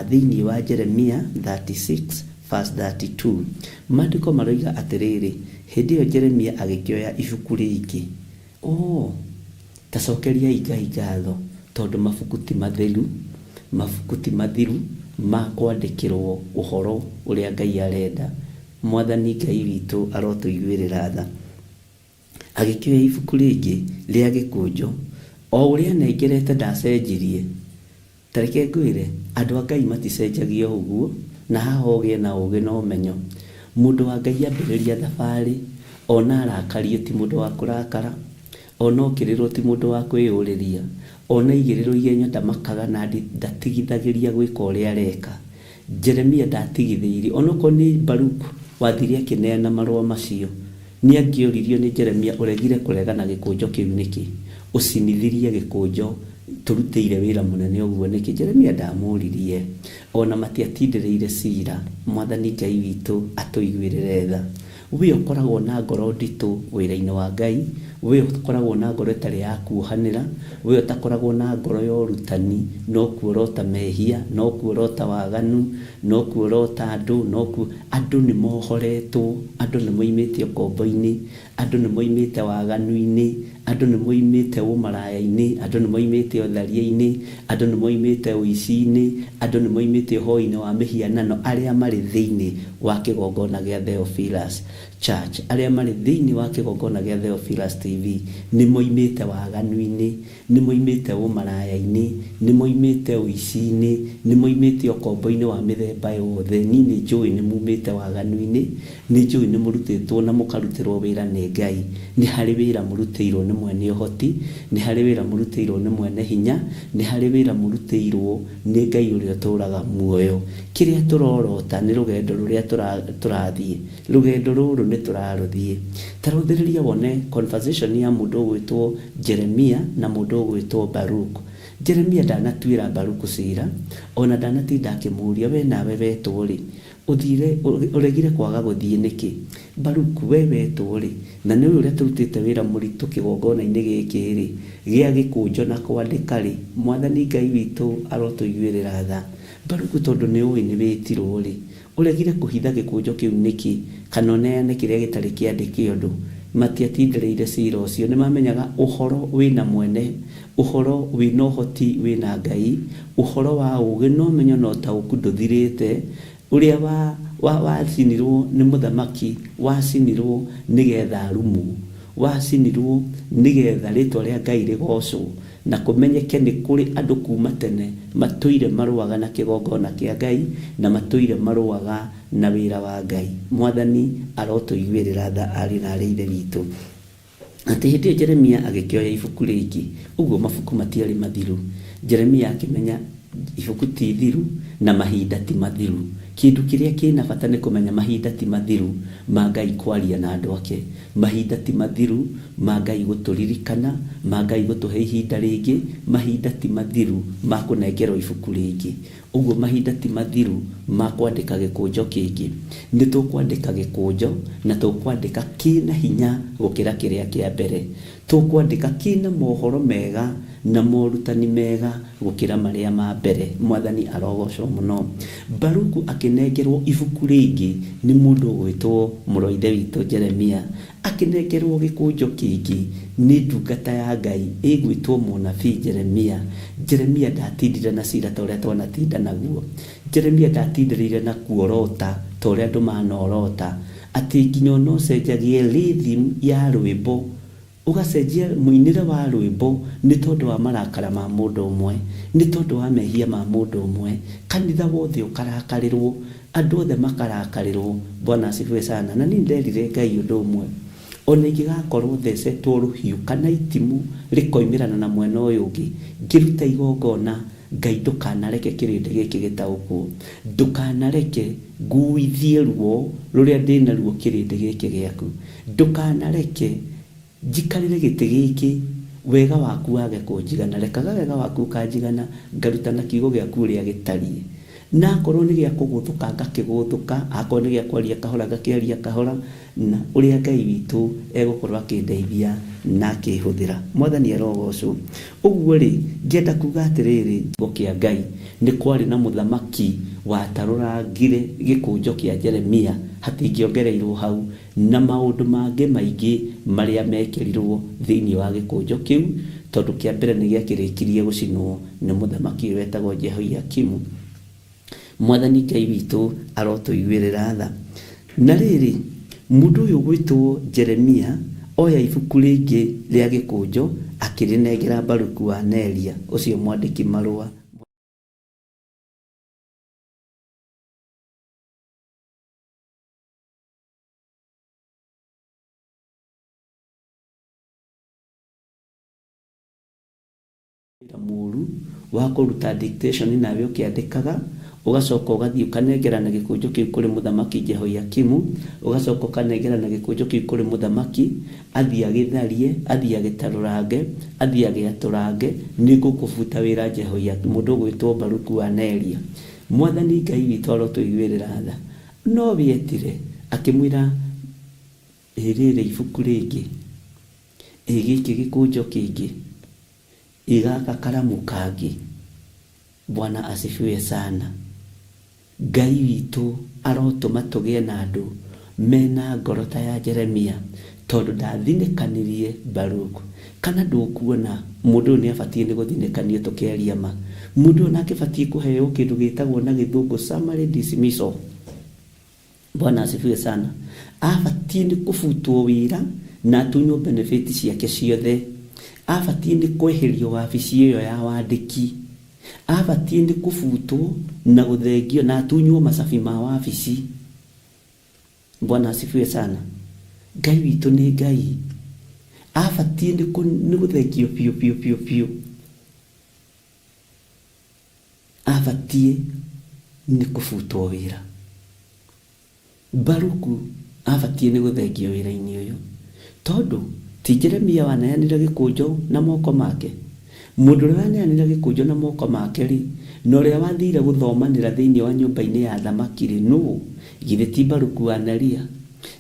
Thĩinĩ wa Jeremia 36 verse 32, maandĩko maroiga atĩrĩrĩ, hĩndĩ ĩyo Jeremia agĩkĩoya ibuku rĩngĩ. Oh, ta cokeriai Ngai ngatho tondũ mabuku ti matheru, mabuku ti mathiru ma kwandĩkĩrwo ũhoro ũrĩa Ngai arenda. Mwathani Ngai witũ arotũiguĩrĩra tha. Agĩkĩoya ibuku rĩngĩ rĩa gĩkũnjo, o ũrĩa anengerete ndacenjirie. Ta reke ngwĩre, andũ a Ngai maticenjagia o ũguo, na haha ũgĩe na ũũgĩ na ũmenyo. Mũndũ wa Ngai ambĩrĩria thabarĩ, ona arakario ti mũndũ wa kũrakara, ona okĩrĩrwo ti mũndũ wa kwĩyũrĩria, ona aigĩrĩrwo igenyo ndamakaga na ndatigithagĩria gwĩka ũrĩa areka. Jeremia ndatigithĩirie, onokorwo nĩ Baruk wathire akĩneana marũa macio, nĩ angĩoririo nĩ Jeremia, ũregire kũregana gĩkũnjo kĩu nĩkĩ? Ũcinithirie gĩkũnjo tũrutĩire wĩra mũnene ũguo nĩkĩ? Jeremia ndamũririe, ona matiatindĩrĩire cira. Mwathani Ngai witũ atũiguĩrĩre tha. We ũkoragwo na ngoro nditũ wĩra-inĩ wa Ngai, we ũkoragwo na ngoro ĩtarĩ ya kuohanĩra, we ũtakoragwo na ngoro ya ũrutani, no kuorota mehia, no kuorota waganu, no kuorota andũ, no ku andũ nĩ mohoretwo, andũ nĩ moimĩte ũkombo-inĩ, andũ nĩ moimĩte waganu-inĩ, andũ nĩ moimĩte ũmaraya-inĩ, andũ nĩ moimĩte ũtharia-inĩ, andũ nĩ moimĩte ũici-inĩ, andũ nĩ moimĩte ũhoi-inĩ wa mĩhianano, arĩa marĩ thĩinĩ wa kĩgongona gĩa Theophilus. Church, arĩa marĩ thĩinĩ wa kĩgongona gĩa Theophilus TV, nĩ moimĩte waganu-inĩ, nĩ moimĩte ũmaraya-inĩ, nĩ moimĩte ũici-inĩ, nĩ moimĩte ũkombo-inĩ wa mĩthemba yothe. Niĩ nĩ njũĩ nĩ mumĩte waganu-inĩ, nĩ njũĩ nĩ mũrutĩtwo na mũkarutĩrwo wĩra nĩ Ngai. Nĩ harĩ wĩra mũrutĩirwo nĩ mwene ũhoti, nĩ harĩ wĩra mũrutĩirwo nĩ mwene hinya, nĩ harĩ wĩra mũrutĩirwo nĩ Ngai ũrĩa ũtũraga muoyo. Kĩrĩa tũrorota nĩ rũgendo rũrĩa tũrathiĩ. Rũgendo rũrũ nĩ tũrarũthiĩ. Ta rũthĩrĩria wone conversation ya mũndũ ũgwĩtwo Jeremia na mũndũ ũgwĩtwo Baruk. Jeremia ndanatuĩra Baruku cira, ona ndanatinda akĩmũria we nawe wetwo rĩ, ũthire ũregire kwaga gũthiĩ nĩkĩ? Baruku we wetwo rĩ, na nĩ ũĩ ũrĩa tũrutĩte wĩra mũritũ kĩgongona-inĩ gĩkĩ rĩ, gĩa gĩkũnjo na kwandĩka rĩ, Mwathani Ngai witũ arotũiguĩrĩra tha. Baruku tondũ nĩ ũĩ nĩ wĩtirwo rĩ, ũregire kũhitha gĩkũnjo kĩu nĩkĩ, kana ũneane kĩrĩa gĩtarĩ kĩandĩke ũndũ? Matiatindĩrĩire cira ũcio. Nĩ mamenyaga ũhoro wĩna mwene, ũhoro wĩna ũhoti wĩna Ngai, ũhoro wa ũgĩ na ũmenyo na ũtaũku ndũthirĩte, ũrĩa wacinirwo nĩ mũthamaki, wacinirwo nĩgetha arumwo, wacinirwo nĩgetha rĩtwa rĩa Ngai rĩgocwo, na kũmenyeke nĩ kũrĩ andũ kuma tene matũire marũaga na kĩgongona kĩa Ngai, na matũire marũaga na wĩra wa Ngai. Mwathani arotũiguĩrĩra tha ariũ na aarĩ a Ithe witũ. Atĩ hĩndĩ ĩyo Jeremia agĩkĩoya ibuku rĩngĩ, ũguo mabuku matiarĩ mathiru. Jeremia akĩmenya ibuku ti ithiru na mahinda ti mathiru. Kĩndũ kĩrĩa kĩna bata nĩ kũmenya mahinda ti mathiru ma Ngai kwaria na andũ ake. Mahinda ti mathiru ma Ngai gũtũririkana, ma Ngai gũtũhe ihinda rĩngĩ, mahinda ti mathiru ma kũnengerwo ibuku rĩngĩ. Ũguo mahinda ti mathiru ma kwandĩka gĩkũnjo kĩngĩ. Nĩ tũkwandĩka gĩkũnjo na tũkwandĩka kĩna hinya gũkĩra kĩrĩa kĩa mbere. Tũkwandĩka kĩna mohoro mega na morutani mega gũkĩra marĩa ma mbere. Mwathani arogocwo mũno. Baruku akĩnengerwo ibuku rĩngĩ nĩ mũndũ ũgwĩtwo mũrũ wa Ithe witũ Jeremia. Akĩnengerwo gĩkũnjo kĩngĩ nĩ ndungata ya Ngai ĩgwĩtwo mũnabii Jeremia. Jeremia ndatindire na cira ta ũrĩa twanatinda naguo. Jeremia ndatindĩrĩire na kuorota ta ũrĩa andũ manorota, atĩ nginya ona ũcenjagie rhythm ya rwĩmbo, ũgacenjia mũinĩre wa rwĩmbo nĩ tondũ wa marakara ma mũndũ ũmwe, nĩ tondũ wa mehia ma mũndũ ũmwe. Kanitha wothe ũkarakarĩrwo, andũ othe makarakarĩrwo. Bwana asifiwe sana. Na niĩ nderire Ngai ũndũ ũmwe, ona ingĩgakorwo thecetwo rũhiũ kana itimũ rĩkoimĩrana na mwena ũyũ ũngĩ, ngĩruta igongona, Ngai ndũkanareke kĩrĩndĩ gĩkĩ gĩtaũkwo, ndũkanareke nguithie ruo rũrĩa ndĩnaruo kĩrĩndĩ gĩkĩ gĩaku, ndũkanareke njikarĩre gĩtĩ gĩkĩ wega waku wage kũnjigana, rekaga wega waku ũkanjigana, ngarutana kiugo gĩaku ũrĩa gĩtariĩ. Na akorwo nĩ gĩa kũgũthũka ngakĩgũthũka, akorwo nĩ gĩa kwaria kahora ngakĩaria kahora, na ũrĩa Ngai witũ egũkorwo akĩndeithia na akĩhũthĩra. Mwathani arogocwo. Ũguo rĩ, ngĩenda kuga atĩrĩrĩ, kiugo kĩa Ngai nĩ kwarĩ na mũthamaki watarũrangire gĩkũnjo kĩa Jeremia, hatingĩongereirwo hau, na maũndũ mangĩ maingĩ marĩa mekĩrirwo thĩinĩ wa gĩkũnjo kĩu, tondũ kĩa mbere nĩ gĩakĩrĩkirie gũcinwo nĩ mũthamaki ũyũ wetagwo Jehoiakimu. Mwathani Ngai witũ arotũiguĩrĩra tha. Na rĩrĩ, mũndũ ũyũ ũgwĩtwo Jeremia oya ibuku rĩngĩ rĩa gĩkũnjo akĩrĩnengera Baruku wa Neria, ũcio mwandĩki marũa. Wĩra mũru wa kũruta dictation nawe ũkĩandĩkaga, ũgacoka ũgathiĩ ũkanengerana gĩkũnjo kĩu kũrĩ mũthamaki Jehoiakimu, ũgacoka ũkanengerana gĩkũnjo kĩu kũrĩ mũthamaki, athiĩ agĩtharie, athiĩ agĩtarũrange, athiĩ agĩatũrange, nĩ ngũkũbuta wĩra Jehoiakimu, mũndũ ũgwĩtwo Baruku wa Neria. Mwathani Ngai witũ arotũiguĩrĩra tha. No wĩetire, akĩmwĩra, ĩ rĩrĩ ibuku rĩngĩ, ĩ gĩkĩ gĩkũnjo kĩngĩ, ĩ gaka karamu kangĩ. Bwana asifiwe sana. Ngai witũ arotũma tũgĩe na andũ mena ngoro ta ya Jeremia, tondũ ndathinĩkanirie Baruku. Kana ndũkuona mũndũ ũyũ nĩ abatiĩ nĩ gũthinĩkanio tũkĩaria ma. Mũndũ ũyũ nake abatiĩ kũheo kĩndũ gĩtagwo na gĩthũngũ summary dismissal. Bwana asifiwe sana. Abatiĩ nĩ kũbutwo wĩra na atunywo benefit ciake ciothe. Abatiĩ nĩ kweherio wabici ĩyo ya wandĩki. Abatiĩ nĩ kũbutwo na gũthengio na atunywo macabi ma wabici. Bwana asifiwe sana. Ngai witũ nĩ Ngai. Abatiĩ nĩ gũthengio biũ biũ biũ biũ. Abatiĩ nĩ kũbutwo wĩra. Baruku abatiĩ nĩ gũthengio wĩra-inĩ ũyũ, tondũ ti Jeremia waneanire gĩkũnjo na moko make. Mũndũ ũrĩa waneanire gĩkũnjo na moko make rĩ, na ũrĩa wathire gũthomanĩra thĩinĩ wa nyũmba-inĩ ya thamaki rĩ, nũ? Githĩ ti Baruku wa Neria?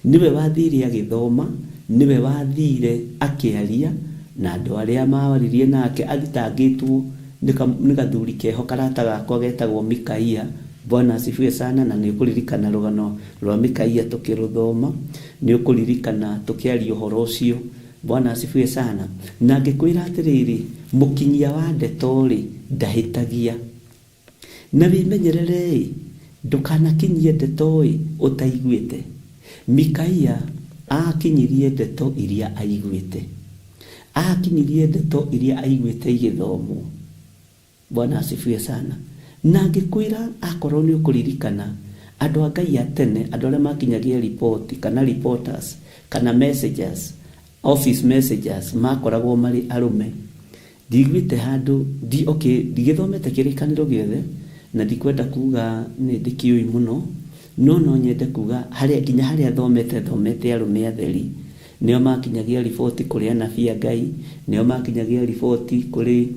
Nĩwe wathire agĩthoma, nĩwe wathire akĩaria, na andũ arĩa maaririe nake athitangĩtwo nĩ gathuri keho karata gakwa getagwo Mikaia. Bwana asifiwe sana. Na nĩ ũkũririkana rũgano rwa Mikaia tũkĩrũthoma, nĩ ũkũririkana tũkĩaria ũhoro ũcio. Bwana asifiwe sana. Na ngĩkwĩra atĩrĩrĩ, mũkinyia wa ndeto rĩ ndahĩtagia. Na wĩmenyerere-ĩ, ndũkanakinyie ndeto-ĩ ũtaiguĩte. Mikaia akinyirie ndeto iria aiguĩte. Akinyirie ndeto iria aiguĩte igĩthomwo. Bwana asifiwe sana. Na ngĩkwĩra akorwo nĩ ũkũririkana andũ a Ngai a tene, andũ arĩa makinyagia riboti kana reporters kana messengers, office messengers, makoragwo marĩ arũme. Ndiguĩte handũ ndi, okay, ndigĩthomete kĩrĩkanĩro gĩothe na ndikwenda kuga nĩ ndĩkĩũĩ mũno, no no nyende kuga harĩa nginya harĩa thomete, thomete arũme atheri nĩo makinyagia riboti kũrĩ anabii a Ngai, nĩo makinyagia riboti kũrĩ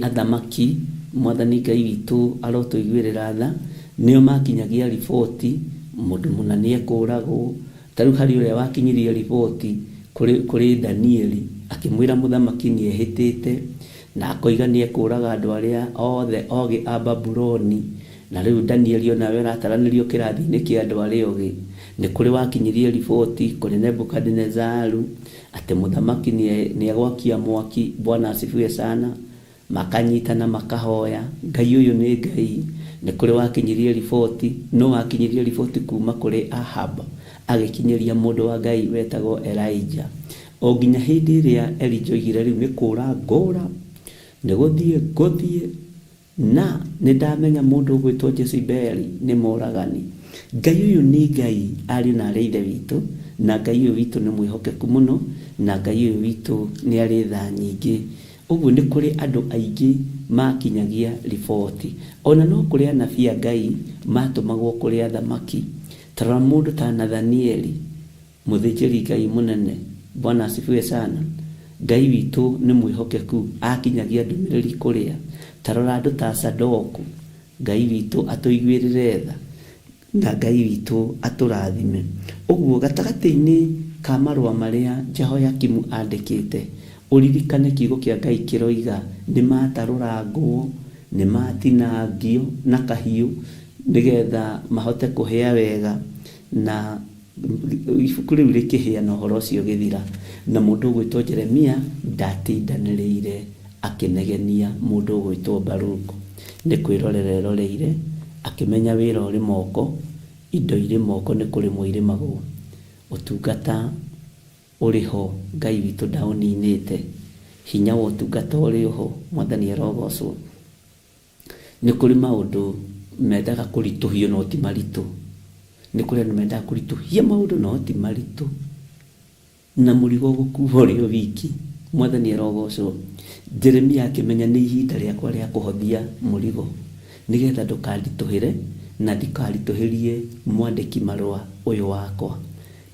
athamaki. Mwathani Ngai witũ arotũiguĩrĩra tha. Nĩo makinyagia riboti mũndũ mũna nĩekũragwo. Ta rĩu harĩ ũrĩa wakinyirie riboti kũrĩ Danieli, akĩmwĩra mũthamaki nĩehĩtĩte na akoiga nĩekũraga andũ arĩa othe ogĩ a Babuloni. Na rĩu Danieli onawe ũrataranĩrio kĩrathi-inĩ kĩa andũ arĩa ogĩ. Nĩ kũrĩ wakinyirie riboti kũrĩ Nebukadinezaru atĩ mũthamaki nĩegwakia mwaki. Bwana asifiwe sana. Makanyitana makahoya Ngai ũyũ nĩ Ngai. Nĩ kũrĩ wakinyirie riboti, no wakinyirie riboti kuma kũrĩ Ahab agĩkinyĩria mũndũ wa Ngai wetagwo Elijah. O nginya hĩndĩ ĩrĩa Elijah oigire rĩu nĩ kũra ngũra, nĩ gũthiĩ ngũthiĩ, na nĩ ndamenya mũndũ ũgwĩtwo Jezebeli nĩ mũragani. Ngai ũyũ nĩ Ngai, ariũ na arĩ ithe witũ, na Ngai ũyũ witũ nĩ mwĩhokeku mũno, na Ngai ũyũ witũ nĩ arĩ tha nyingĩ. Ũguo nĩ kũrĩ andũ aingĩ makinyagia riboti. Ona no kũrĩ anabii a Ngai matũmagwo kũrĩ athamaki. Ta rora mũndũ ta Nathanieli, mũthĩnjĩri Ngai mũnene. Bwana asifiwe sana. Ngai witũ nĩ mwĩhokeku, akinyagia ndũmĩrĩri kũrĩa. Ta rora andũ ta Sadoku. Ngai witũ atũiguĩrĩre tha, na Ngai witũ atũrathime. Ũguo gatagatĩ-inĩ ka marũa marĩa Jehoiakimu andĩkĩte, ũririkane kiugo kĩa Ngai kĩroiga nĩ matarũrangwo, nĩ matinangio na kahiũ nĩgetha mahote kũhĩa wega, na ibuku rĩu rĩkĩhĩa na ũhoro ũcio ũgĩthira. Na mũndũ ũgwĩtwo Jeremia ndatindanĩrĩire akĩnegenia mũndũ ũgwĩtwo Baruku. Nĩ kwĩrorera eroreire, akĩmenya wĩra ũrĩ moko, indo irĩ moko nĩ kũrĩmwo irĩmagwo. Ũtungata ũrĩ ho, Ngai witũ ndaũninĩte. Hinya wa ũtungata ũrĩ ho, Mwathani arogocwo. Nĩ kũrĩ maũndũ mendaga kũritũhio no ti maritũ. Nĩ kũrĩ andũ mendaga kũritũhia maũndũ no ti maritũ. Na mũrigo ũgũkua ũrĩ o wiki. Mwathani arogocwo. Jeremia akĩmenya nĩ ihinda rĩakwa rĩa kũhothia mũrigo, nĩgetha ndũkanditũhĩre na ndikaritũhĩrie mwandĩki marũa ũyũ wakwa.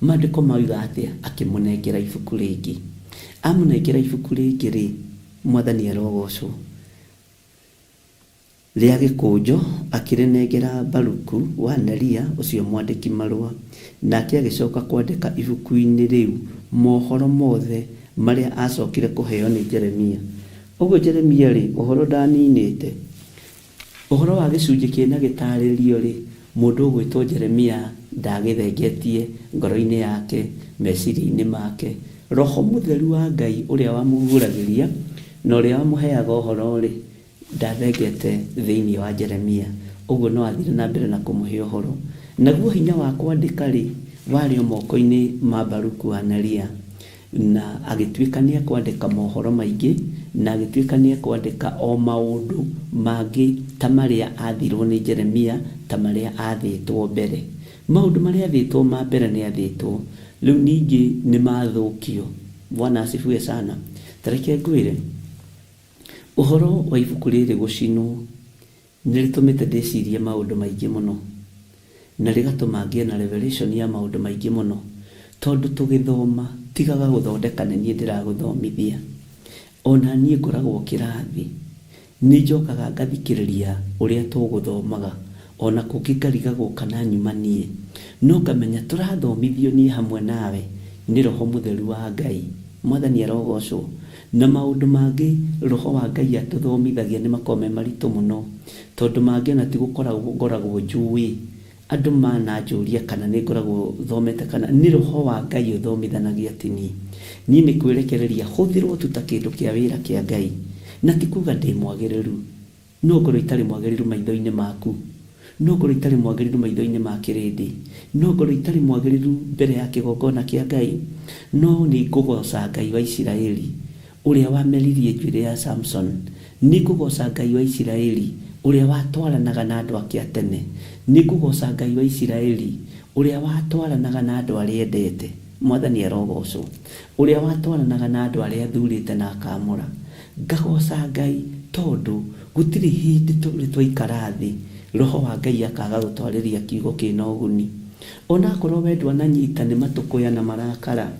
Maandĩko mauga atĩa? Akĩmũnengera ibuku rĩngĩ. Amũnengera ibuku rĩngĩ rĩ, Mwathani arogocwo, rĩa gĩkũnjo akĩrĩnengera Baruku wa Neria ũcio mwandĩki marũa. Nake agĩcoka kwandĩka ibuku-inĩ rĩu mohoro mothe marĩa acokire kũheo nĩ Jeremia. Ũguo Jeremia rĩ, ũhoro ndaninĩte. Ũhoro wa gĩcunjĩ kĩna gĩtarĩrio rĩ, mũndũ ũgwĩtwo Jeremia ndagĩthengetie ngoro-inĩ yake, meciria-inĩ make. Roho mũtheru wa Ngai ũrĩa wamũguũragĩria na ũrĩa wamũheaga ũhoro rĩ, ndathengete thĩinĩ wa Jeremia. Ũguo no athire na mbere na kũmũhe ũhoro. Naguo hinya wa kwandĩka-rĩ, warĩ o moko-inĩ ma Baruku wa Neria, na agĩtuĩka nĩ ekwandĩka mohoro maingĩ, na agĩtuĩka nĩ ekwandĩka o maũndũ mangĩ ta marĩa aathirwo nĩ Jeremia, ta marĩa aathĩtwo mbere. Maũndũ marĩa aathĩtwo ma mbere nĩ aathĩtwo, rĩu ningĩ nĩ mathũkio. Bwana asifiwe sana. Ta reke ngwĩre, ũhoro wa ibuku rĩrĩ gũcinwo, Nĩ rĩtũmĩte ndĩcirie maũndũ maingĩ mũno, na rĩgatũma ngĩe na revelation ya maũndũ maingĩ mũno, tondũ tũgĩthoma, tigaga gũthondeka nĩ niĩ ndĩragũthomithia. O na niĩ ngoragwo kĩrathi, nĩ njokaga ngathikĩrĩria ũrĩa tũgũthomaga, o na kũngĩ ngarigagwo kana nyuma niĩ, no ngamenya tũrathomithio niĩ hamwe nawe nĩ Roho Mũtheru wa Ngai. Mwathani arogocwo. Na maũndũ mangĩ Roho wa Ngai atũthomithagia nĩ makoragwo me maritũ mũno, tondũ mangĩ ona ti gũkoragwo ngoragwo njũĩ. Andũ mananjũria kana nĩ ngoragwo thomete kana, nĩ Roho wa Ngai ũthomithanagia ti niĩ. Niĩ nĩ kwĩrekereria hũthĩrwo tu ta kĩndũ kĩa wĩra kĩa Ngai. Na ti kuga ndĩ mwagĩrĩru. No ngorwo itarĩ mwagĩrĩru maitho-inĩ maku, no ngorwo itarĩ mwagĩrĩru maitho-inĩ ma kĩrĩndĩ, no ngorwo itarĩ mwagĩrĩru mbere ya kĩgongona kĩa Ngai, no nĩ ngũgooca Ngai wa Isiraeli, ũrĩa wameririe njuĩrĩ ya Samsoni. Nĩ ngũgooca Ngai wa Isiraeli, ũrĩa watwaranaga na andũ ake a tene. Nĩ ngũgooca Ngai wa Isiraeli, ũrĩa watwaranaga na andũ arĩa endete. Mwathani arogoocwo, ũrĩa watwaranaga na andũ arĩa athurĩte na akaamũra. Ngagooca Ngai tondũ gũtirĩ hĩndĩ tũrĩ twaikara thĩ Roho wa Ngai akaaga gũtwarĩria kiugo kĩna ũguni. O na akorwo we ndwananyita nĩ matũkũya na marakara,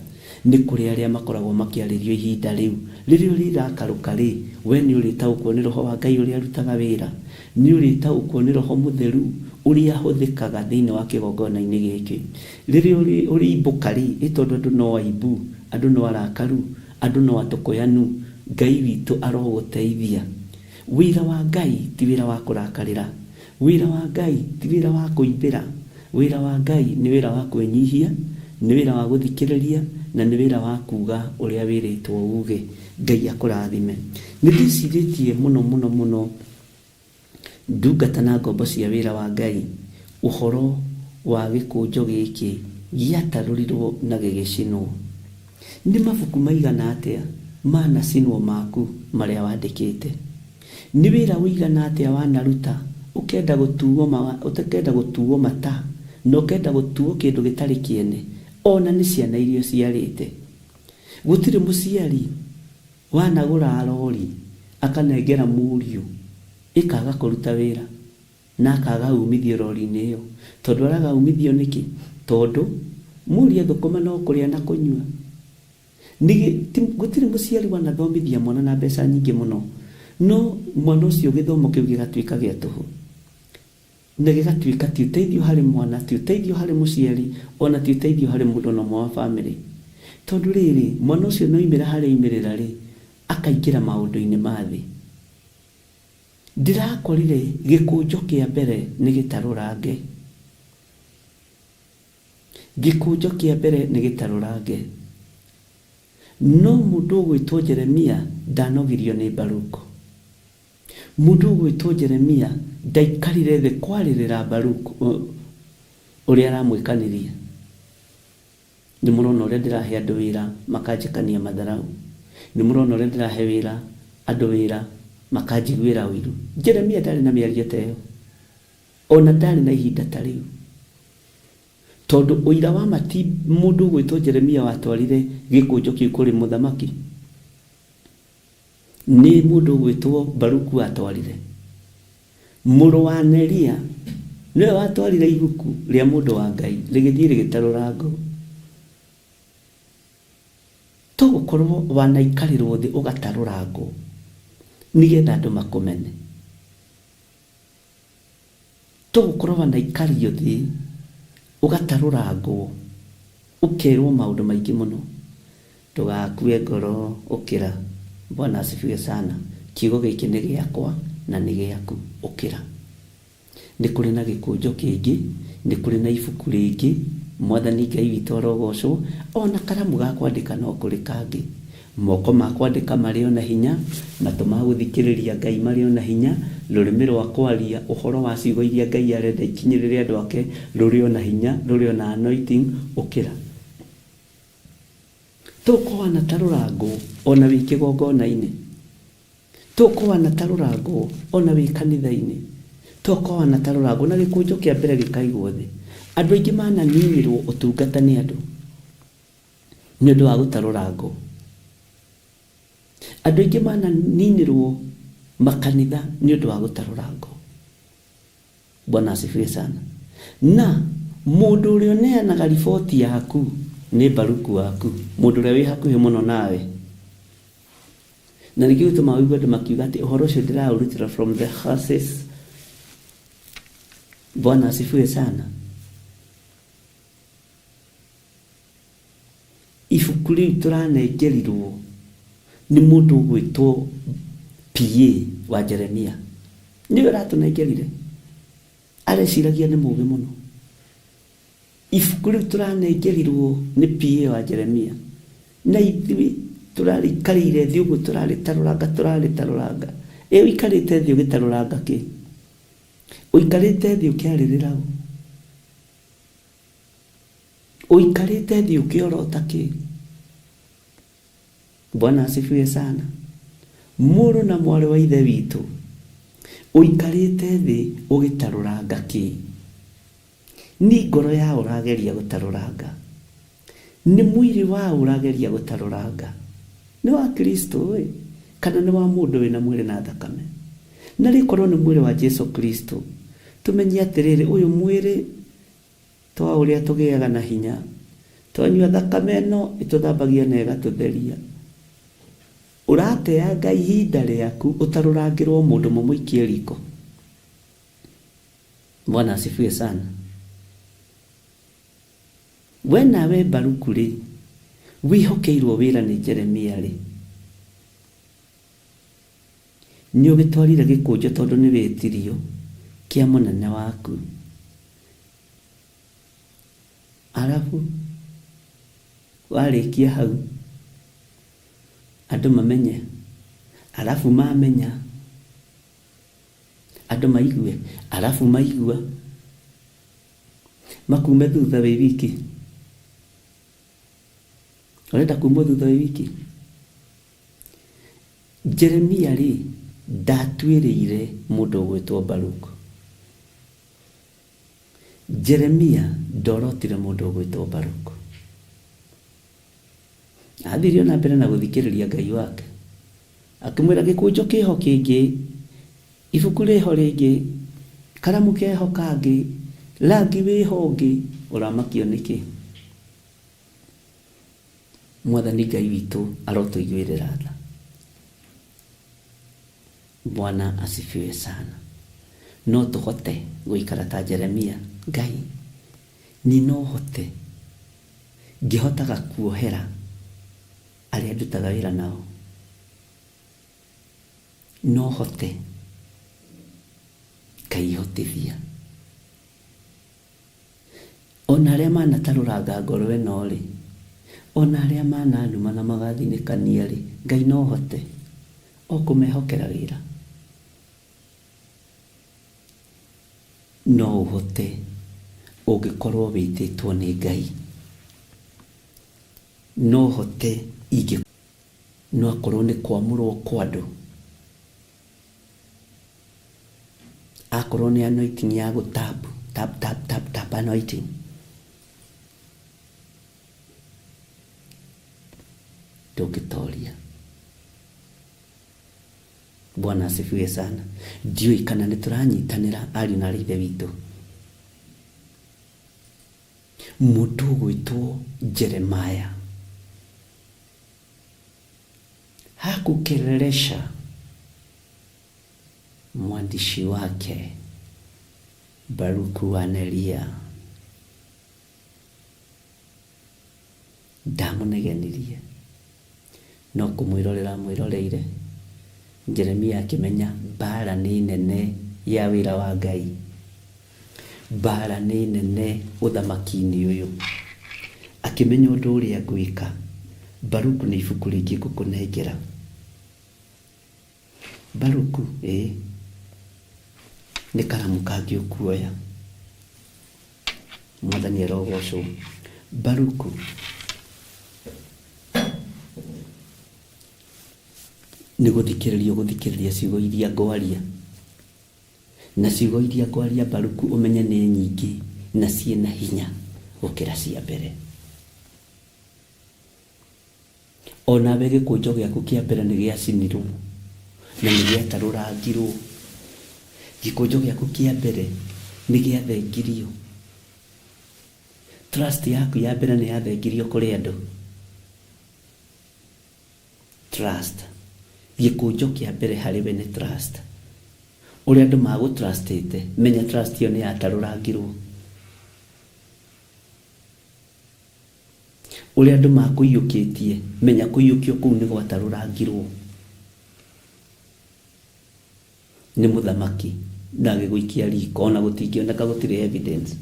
nĩ kũrĩ arĩa makoragwo makĩarĩrio ihinda rĩu. Rĩrĩa ũrĩrakarũka-rĩ, we nĩ ũrĩtaũkwo nĩ Roho wa Ngai ũrĩa arutaga wĩra? Nĩ ũrĩtaũkwo nĩ Roho Mũtheru ũrĩa ahũthĩkaga thĩinĩ wa kĩgongona-inĩ gĩkĩ? Rĩrĩa ũrĩimbũka-rĩ, ĩ tondũ andũ no aimbu, andũ no arakaru, Andũ no atũkũyanu, Ngai witũ arogũteithia. Wĩra wa Ngai ti wĩra wa kũrakarĩra. Wĩra wa Ngai ti wĩra wa kũimbĩra. Wĩra wa Ngai nĩ wĩra wa kwĩnyihia, nĩ wĩra wa gũthikĩrĩria, na nĩ wĩra wa kuuga ũrĩa wĩrĩtwo uuge. Ngai akũrathime. Nĩ ndĩcirĩtie mũno mũno mũno Ndungata na ngombo cia wĩra wa Ngai, ũhoro wa gĩkũnjo gĩkĩ gĩatarũrirwo na gĩgĩcinwo. Nĩ mabuku maigana atĩa manacinwo maku marĩa wandĩkĩte? Nĩ wĩra ũigana atĩa wanaruta ũkenda gũtuo ũkenda gũtuo mata na ũkenda gũtuo kĩndũ gĩtarĩ kĩene o na nĩ ciana iria ũciarĩte? Gũtirĩ mũciari Wanagũra rori akanengera mũriũ ĩkaga kũruta wĩra na akaga umithio rori-inĩ ĩyo. Tondũ araga umithio nĩkĩ? Tondũ mũriũ athũkũma no kũrĩa na kũnyua. Gũtirĩ mũciari wanathomithia mwana na mbeca nyingĩ mũno no mwana ũcio gĩthomo kĩu gĩgatuĩka gĩa tũhũ. Na gĩgatuĩka ti ũteithio harĩ mwana, ti ũteithio harĩ mũciari, o na ti ũteithio harĩ mũndũ o na ũmwe wa famĩlĩ. Tondũ rĩrĩ, mwana ũcio nĩ oimĩra harĩa oimĩrĩra rĩ, akaingĩra maũndũ-inĩ ma thĩ. Ndĩrakorire gĩkũnjo kĩa mbere nĩ gĩtarũrange. Gĩkũnjo kĩa mbere nĩ gĩtarũrange. No mũndũ ũgwĩtwo Jeremia ndanogirio nĩ Baruku. Mũndũ ũgwĩtwo Jeremia ndaikarire thĩ kwarĩrĩra Baruku ũrĩa aramwĩkanĩria. Nĩ mũrona ũrĩa ndĩrahe andũ wĩra makanjĩkania matharau. Nĩ mũrona ũrĩa ndĩrahe wĩra andũ wĩra makanjiguĩra ũiru. Jeremia ndarĩ na mĩario ta ĩyo. O na ndarĩ na ihinda ta rĩu. Tondũ ũira wa ma ti mũndũ ũgwĩtwo Jeremia watwarire gĩkũnjo kĩu kũrĩ mũthamaki. Nĩ mũndũ ũgwĩtwo Baruku watwarire. Mũrũ wa Neria nĩwe watwarire ibuku rĩa mũndũ wa Ngai rĩgĩthiĩ rĩgĩtarũrangwo. To gũkorwo wanaikarĩrwo thĩ ũgatarũrangwo nĩgetha andũ makũmene. To gũkorwo wanaikario thĩ ũgatarũrangwo ũkerwo maũndũ maingĩ mũno. Ndũgakue ngoro ũkĩra. Bwana asifiwe sana. Kiugo gĩkĩ nĩ gĩakwa na nĩ gĩaku. Ũkĩra. Nĩ kũrĩ na gĩkũnjo kĩngĩ, nĩ kũrĩ na ibuku rĩngĩ, Mwathani Ngai witũ arogocwo, o na karamu ga kwandĩka no kũrĩ kangĩ. Moko ma kwandĩka marĩ o na hinya, matũ ma gũthikĩrĩria Ngai marĩ o na hinya, rũrĩmĩ rwa kwaria ũhoro wa ciugo iria Ngai arenda ikinyĩrĩre andũ ake rũrĩ o na hinya, rũrĩ o na anointing, ũkĩra. Tũkũhana ta rũrangũ ona wĩ kĩgongona-inĩ. Tũkũhana ta rũrangũ ona wĩ kanitha-inĩ. Tũkũhana ta rũrangũ na gĩkũnjo kĩa mbere gĩkaigwo thĩ. Andũ aingĩ mananinĩrwo ũtungata nĩ andũ nĩ ũndũ wa gũtarũrangwo. Andũ aingĩ mananinĩrwo makanitha nĩ ũndũ wa gũtarũrangwo. Bwana asifiwe sana. Na mũndũ ũrĩa ũneanaga riboti yaku nĩ Baruku waku, mũndũ ũrĩa wĩ hakuhĩ mũno nawe. Na nĩkĩo gĩtũmaga ũigue andũ makiuga atĩ ũhoro ũcio ndĩraũrutĩra from the horses. Bwana asifiwe sana. Ibuku rĩu tũranengerirwo nĩ mũndũ ũgwĩtwo PA wa Jeremia. Nĩwe ũratũnengerire. Areciragia nĩ mũgĩ mũno. Ibuku rĩu tũranengerirwo nĩ PA wa Jeremia. Na ithuĩ tũrarĩikarĩire thĩ ũguo tũrarĩtarũranga tũrarĩtarũranga. Ĩ ũikarĩte thĩ ũgĩtarũranga kĩ? Ũikarĩte thĩ ũkĩarĩrĩra ũ? Ũikarĩte thĩ ũkĩorota kĩ? Bwana asifiwe sana. Mũrũ na mwarĩ wa ithe witũ, ũikarĩte thĩ ũgĩtarũranga kĩ? Nĩ ngoro ya ũrageria gũtarũranga? Nĩ mwĩrĩ wa ũrageria gũtarũranga? Nĩ wa Kristo ĩ kana nĩ wa mũndũ wĩna mwĩrĩ na thakame? Na rĩkorwo nĩ mwĩrĩ wa Jesu Kristo, tũmenye atĩrĩrĩ, ũyũ mwĩrĩ twa ũrĩa tũgĩaga na hinya, twanyua thakame ĩno ĩtũthambagia na ĩgatũtheria. Ũrateanga ihinda rĩaku ũtarũrangĩrwo mũndũ mũmũikie riko. Bwana asifiwe sana. We nawe Baruku rĩ, wĩhokeirwo wĩra nĩ Jeremia rĩ, nĩ ũgĩtwarire gĩkũnjo tondũ nĩ wĩtirio kĩa mũnene waku. Arabu warĩkia hau andũ mamenye, arabu mamenya andũ maigue, arabu maigua makume thutha wĩ wiki. Ũrenda kumwo thutha wĩ wiki? Jeremia rĩ ndatuĩrĩire mũndũ ũgwĩtwo Baruku. Jeremia ndorotire mũndũ ũgwĩtwo Baruku. Athire ona mbere na gũthikĩrĩria Ngai wake. Akĩmwĩra gĩkũnjo kĩho kĩngĩ, ibuku rĩho rĩngĩ, karamu keho kangĩ, rangi wĩho ũngĩ, ũramakio nĩkĩ? Mwathani Ngai witũ arotũiguĩrĩra tha. Bwana asifiwe sana. No tũhote gũikara ta Jeremia. Ngai, niĩ no hote ngĩhotaga kuohera arĩa ndutaga wĩra nao. No hote Ngai hotithia. Ona arĩa manatarũranga ngoro ĩno rĩ, ona arĩa mananuma na magathinĩkania rĩ, Ngai no hote o kũmehokera wĩra. No ũhote ũngĩkorwo wĩtĩtwo nĩ Ngai. No hote ingĩ no akorwo nĩ kwamũrwo kwa andũ. Akorwo nĩ anointing ya gũ tap, tap, tap, tap, tap anointing. Ndũngĩtoria. Bwana asifiwe sana. Ndiũĩ kana nĩ tũranyitanĩra ariũ na aarĩ ithe witũ. Mũndũ ũgwĩtwo Jeremiah hakukelelesha mwandishi wake Baruku wa Neria ndamũnegenirie no kũmwĩrorera amwĩroreire. Jeremia akĩmenya mbara nĩ nene ya wĩra wa Ngai, mbara nĩ nene ũthamaki-inĩ ũyũ. Akĩmenya ũndũ ũrĩa ngwĩka, Baruku nĩ ibuku rĩngĩ ngũkũnengera. Baruku ĩĩ nĩ karamu kangĩ ũkuoya. Mwathani arogocwo. Baruku nĩ gũthikĩrĩria ũgũthikĩrĩria ciugo iria ngwaria. Na ciugo iria ngwaria Baruku ũmenye nĩ nyingĩ na ciĩna hinya gũkĩra cia mbere. Onawe gĩkũnjo gĩaku kĩa mbere nĩ gĩacinirwo na nĩ gĩatarũrangirwo. Gĩkũnjo gĩaku kĩa mbere nĩ gĩathengirio. Trust yaku ya mbere nĩ yathengirio kũrĩ andũ. Trust. Gĩkũnjo kĩa mbere harĩ we nĩ trust. Ũrĩa andũ magũtrustĩte, menya trust ĩyo nĩ yatarũrangirwo. Ũrĩa andũ makũiyũkĩtie, menya kũiyũkio kũu nĩ gwatarũrangirwo nĩ mũthamaki na agĩgũikia riko, ona gũtingĩoneka gũtirĩ evidence.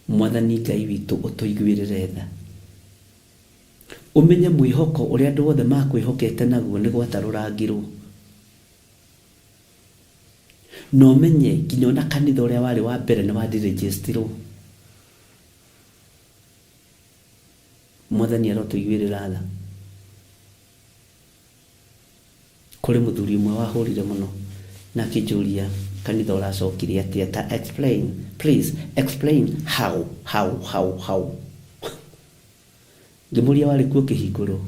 Mwathani Ngai witũ ũtũiguĩrĩre tha. Ũmenye mwĩhoko ũrĩa andũ othe makwĩhokete naguo nĩ gwatarũrangirwo. Na ũmenye nginya ona kanitha ũrĩa warĩ wa mbere nĩ wandirĩnjĩstirwo. Mwathani arotũiguĩrĩra tha. Kũrĩ mũthuri ũmwe wahũrire mũno na akĩnjũria kanitha ũracokire atĩa, ta explain please, explain how how how how. Ngĩmũria warĩ kuo ũkĩhingũrwo?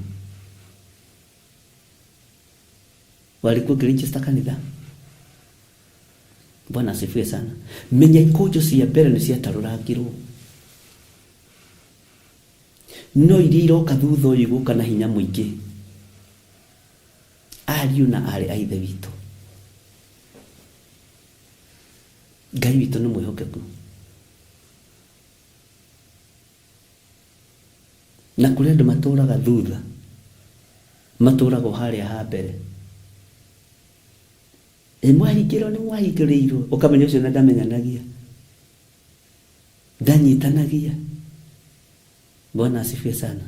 Warĩ kuo ũkĩregister kanitha? Bwana asifiwe sana. Menya ikũnjo cia mbere nĩ ciatarũrangirwo. No iria iroka thutha ũyũ igũka na hinya mũingĩ. Ariũ na aarĩ a Ithe witũ, Ngai witũ nĩ mwĩhokeku. Na kũrĩ andũ matũraga thutha, matũraga o harĩa ha mbere. Ĩ mwahingĩrwo nĩ mwahingĩrĩirwo, ũkamenya ũcio na ndamenyanagia, ndanyitanagia. Bwana asifiwe sana.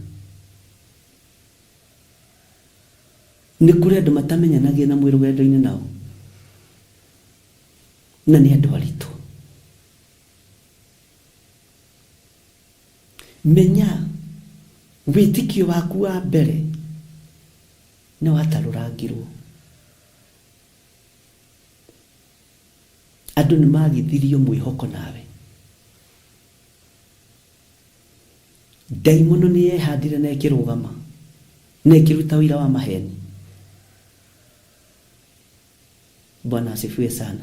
Nĩ kũrĩ andũ matamenyanagia na mwĩ rũgendo-inĩ nao, na nĩ andũ aritũ. Menya wĩtĩkio waku wa mbere nĩ watarũrangirwo. Andũ nĩ magithirio mwĩhoko nawe. Ndaimono nĩ yehandire na ĩkĩrũgama na ĩkĩruta ũira wa maheni. Bwana asifiwe sana.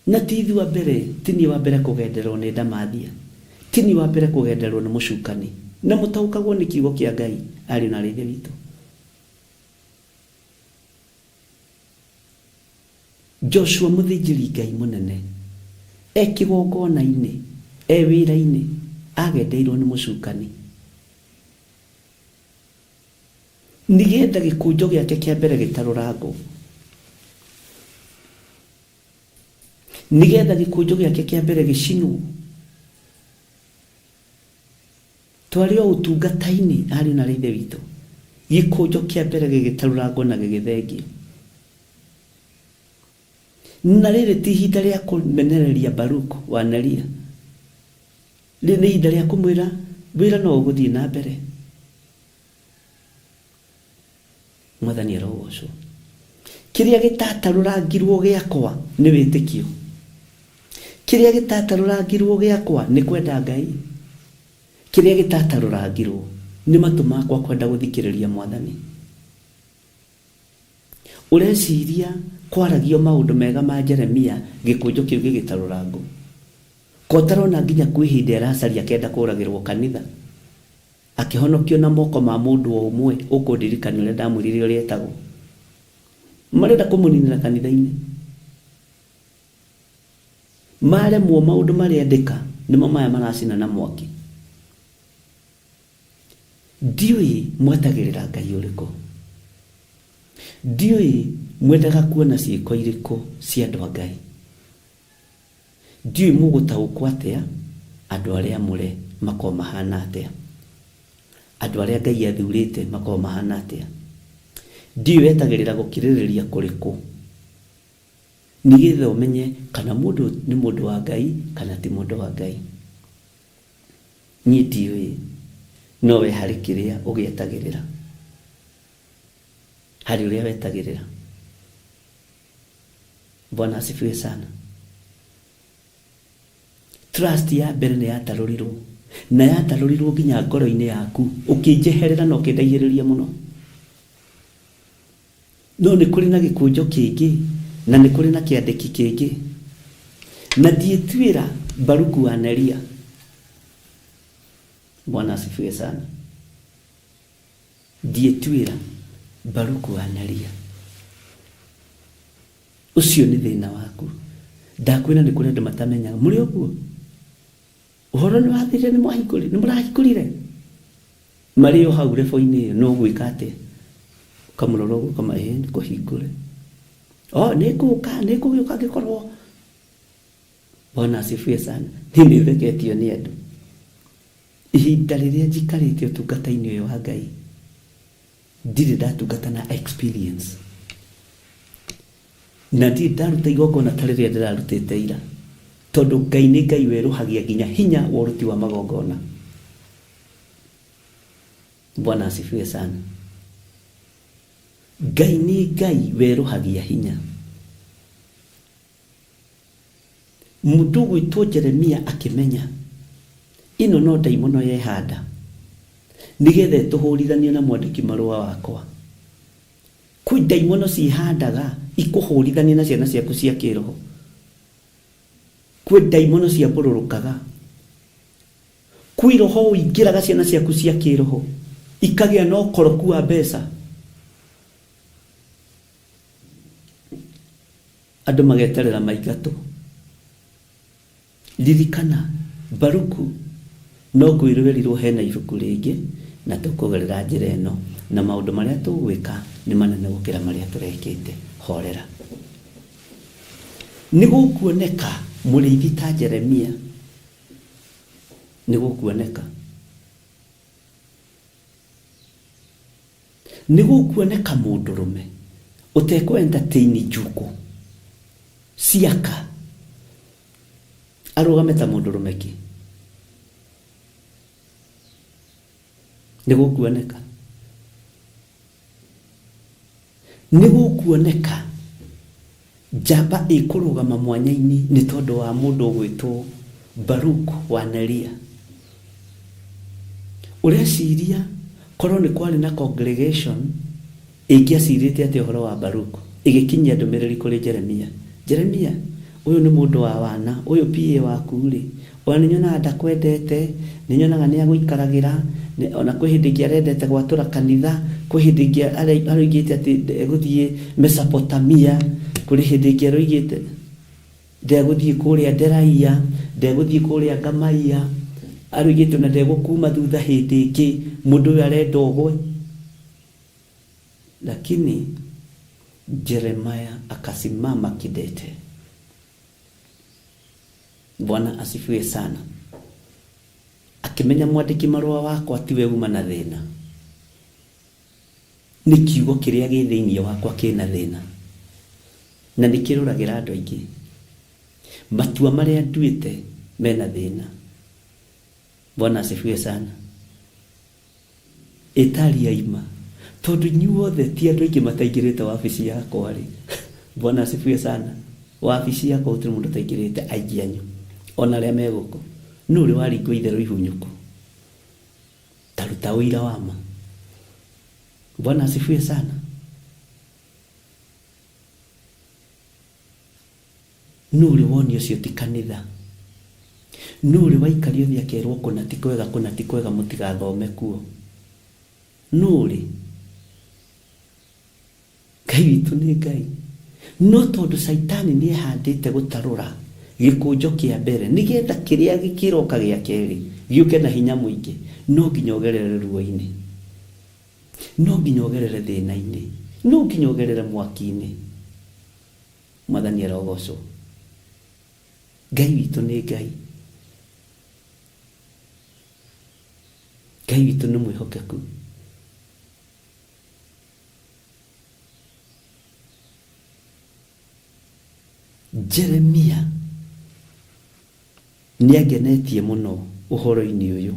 Na ti ithuĩ a mbere, ti niĩ wa mbere kũgendererwo nĩ ndamathia, ti niĩ wa mbere kũgendererwo nĩ mũcukani. Na mũtaũkagwo nĩ kiugo kĩa Ngai, ariũ na aarĩ a Ithe witũ. Joshua mũthĩnjĩri Ngai mũnene, e kĩgongona-inĩ, e wĩra-inĩ, agendeirwo nĩ mũcukani. Nĩgetha gĩkũnjo gĩake kĩa mbere gĩtarũrangwo. Nĩgetha gĩkũnjo gĩake kĩa mbere gĩcinwo. Twarĩ o ũtungata-inĩ, ariũ na aarĩ a Ithe witũ, gĩkũnjo kĩa mbere gĩgĩtarũrangwo na gĩgĩthengio. Na rĩrĩ ti ihinda rĩa kũmenereria Baruku wa Neria. Rĩrĩ nĩ ihinda rĩa kũmwĩra wĩra no ũgũthiĩ na mbere. Mwathani arogocwo. Kĩrĩa gĩtatarũrangirwo gĩakwa nĩ wĩtĩkio. Kĩrĩa gĩtatarũrangirwo gĩakwa nĩ kwenda Ngai. Kĩrĩa gĩtatarũrangirwo nĩ matũ makwa kwenda gũthikĩrĩria Mwathani. Ũreciria kwaragio maũndũ mega ma Jeremia gĩkũnjo kĩu gĩgĩtarũrangwo? Ko ũtarona nginya kwĩ hĩndĩ aracaria akenda kũragĩrwo kanitha? Akĩhonokio na moko ma mũndũ o ũmwe ũkũndirikania ũrĩa ndamwĩrire ũrĩa etagwo. Marenda kũmũninĩra kanitha-inĩ. Maremwo maũndũ marĩa ndĩka nĩmo maya maracina na mwaki. Ndiũĩ mwetagĩrĩra Ngai ũrĩkũ. Ndiũĩ mwendaga kuona ciĩko irĩkũ cia andũ a Ngai. Ndiũĩ mũgũtaũkwo atĩa andũ arĩa amũre Makoragwo mahana atĩa? Andũ arĩa Ngai athurĩte makoragwo mahana atĩa? Ndiũĩ wetagĩrĩra gũkirĩrĩria kũrĩkũ nĩgetha ũmenye kana mũndũ nĩ mũndũ wa Ngai kana ti mũndũ wa Ngai. Niĩ ndiũĩ, no we harĩ kĩrĩa ũgĩetagĩrĩra, harĩ ũrĩa wetagĩrĩra. Bwana asifiwe sana. Trust ya mbere nĩ yatarũrirwo na yatarũrirwo nginya ngoro-inĩ yaku, ũkĩnjeherera na ũkĩndaihĩrĩria mũno. No nĩ kũrĩ na gĩkũnjo kĩngĩ na nĩ kũrĩ na kĩandĩki kĩngĩ, na ndiĩtuĩra Baruku wa Neria. Bwana asifiwe sana. Ndiĩtuĩra Baruku wa Neria. Ũcio nĩ thĩna waku. Ndakwĩra nĩ kũrĩ andũ matamenyaga. Mũrĩ ũguo? Ũhoro nĩ wathirire nĩ mwahingũrire, nĩ mũrahingũrire? Marĩ o hau rebo-inĩ ĩyo no gwĩka atĩa? Ũkamũrora ũguo ũkama ĩĩ nĩ kũhingũre. Oh, nĩ ngũka, nĩ ngũgĩũka ngĩkorwo. Bwana asifiwe sana. Niĩ nĩ theketio nĩ andũ. Ihinda rĩrĩa njikarĩte ũtungata-inĩ ũyũ wa Ngai, ndirĩ ndatungata na experience. Na ndirĩ ndaruta igongona ta rĩrĩa ndĩrarutĩte ira, tondũ Ngai nĩ Ngai werũhagia nginya hinya wa ũruti wa magongona. Bwana asifiwe sana. Ngai nĩ Ngai werũhagia hinya. Mũndũ ũgwĩtwo Jeremia akĩmenya ĩno no ndaimono yehanda nĩgetha ĩtũhũrithanie na mwandĩki marũa wakwa. Kwĩ ndaimono ciĩhandaga ikũhũrithanie na ciana ciaku cia kĩroho. Kwĩ ndaimono ciambũrũrũkaga. Kwĩ roho ũingĩraga ciana ciaku cia kĩroho ikagĩa na ũkoroku wa mbeca. Andũ mageterera maingatwo. Ririkana, Baruku no kwĩrwo erirwo hena ibuku rĩngĩ na tũkũgerera njĩra ĩno na maũndũ marĩa tũgwĩka nĩ manene gũkĩra marĩa tũrekĩte. Horera. Nĩ gũkuoneka mũrĩithi ta Jeremia. Nĩ gũkuoneka. Nĩ gũkuoneka mũndũrũme ũtekũ entertain njukũ ciaka arũgame ta mũndũrũme kĩ? Nĩ gũkuoneka. Nĩ gũkuoneka njamba ĩkũrũgama mwanya-inĩ nĩ tondũ wa mũndũ ũgwĩtwo Baruk wa Neria. Ũreciria korwo nĩ kwarĩ na congregation ĩngĩacirĩte atĩa ũhoro wa Baruk ĩgĩkinyia ndũmĩrĩri kũrĩ Jeremia? Jeremia, ũyũ nĩ mũndũ wa wana, ũyũ PA waku-rĩ, ona nĩ nyonaga ndakwendete, nĩ nyonaga nĩ agũikaragĩra, ona kwĩ hĩndĩ ĩngĩ arendete gwatũra kanitha, kwĩ hĩndĩ ĩngĩ aroigĩte atĩ ndegũthiĩ Mesopotamia, kũrĩ hĩndĩ ĩngĩ aroigĩte ndegũthiĩ kũrĩa Nderaia, ndegũthiĩ kũrĩa Ngamaia, aroigĩte ona ndegũkuma thutha hĩndĩ ĩngĩ, mũndũ ũyũ arenda ũgwe. Lakini Jeremiah akasimama kidete. Bwana asifiwe sana. Akĩmenya mwandĩki marũa wakwa tiwe uma na thĩna, nĩ kiugo kĩrĩa gĩ thĩinĩ wakwa kĩna thĩna, na nĩ kĩrũragĩra andũ aingĩ. Matua marĩa nduĩte mena thĩna. Bwana asifiwe sana. Ĩtari aima tondũ inyuothe ti andũ aingĩ mataingĩrĩte wabici yakwa rĩ. Bwana asifiwe sana. Wabici yakwa gũtirĩ mũndũ ũtaingĩrĩte, aingĩ anyu ona arĩa me gũkũ. Nũ ũrĩ waringwo itherũ ihunyũku? Ta ruta ũira wa ma. Bwana asifiwe sana. Nũ ũrĩ wonio ũcio ti kanitha? Nũ ũrĩ waikario thĩ akerwo kũna ti kwega, kũna ti kwega mũtigathome kuo? Nũ ũrĩ? Ngai witũ nĩ Ngai. No tondũ Caitani nĩ ehandĩte gũtarũra gĩkũnjo kĩa mbere nĩgetha kĩrĩa kĩroka gĩa kerĩ gĩũke na hinya mũingĩ, no nginya ũgerere ruo-inĩ, no nginya ũgerere thĩna-inĩ, no nginya ũgerere mwaki-inĩ. Mwathani arogocwo. Ngai witũ nĩ Ngai. Ngai witũ nĩ mwĩhokeku. Jeremia nĩ angenetie mũno ũhoro-inĩ ũyũ,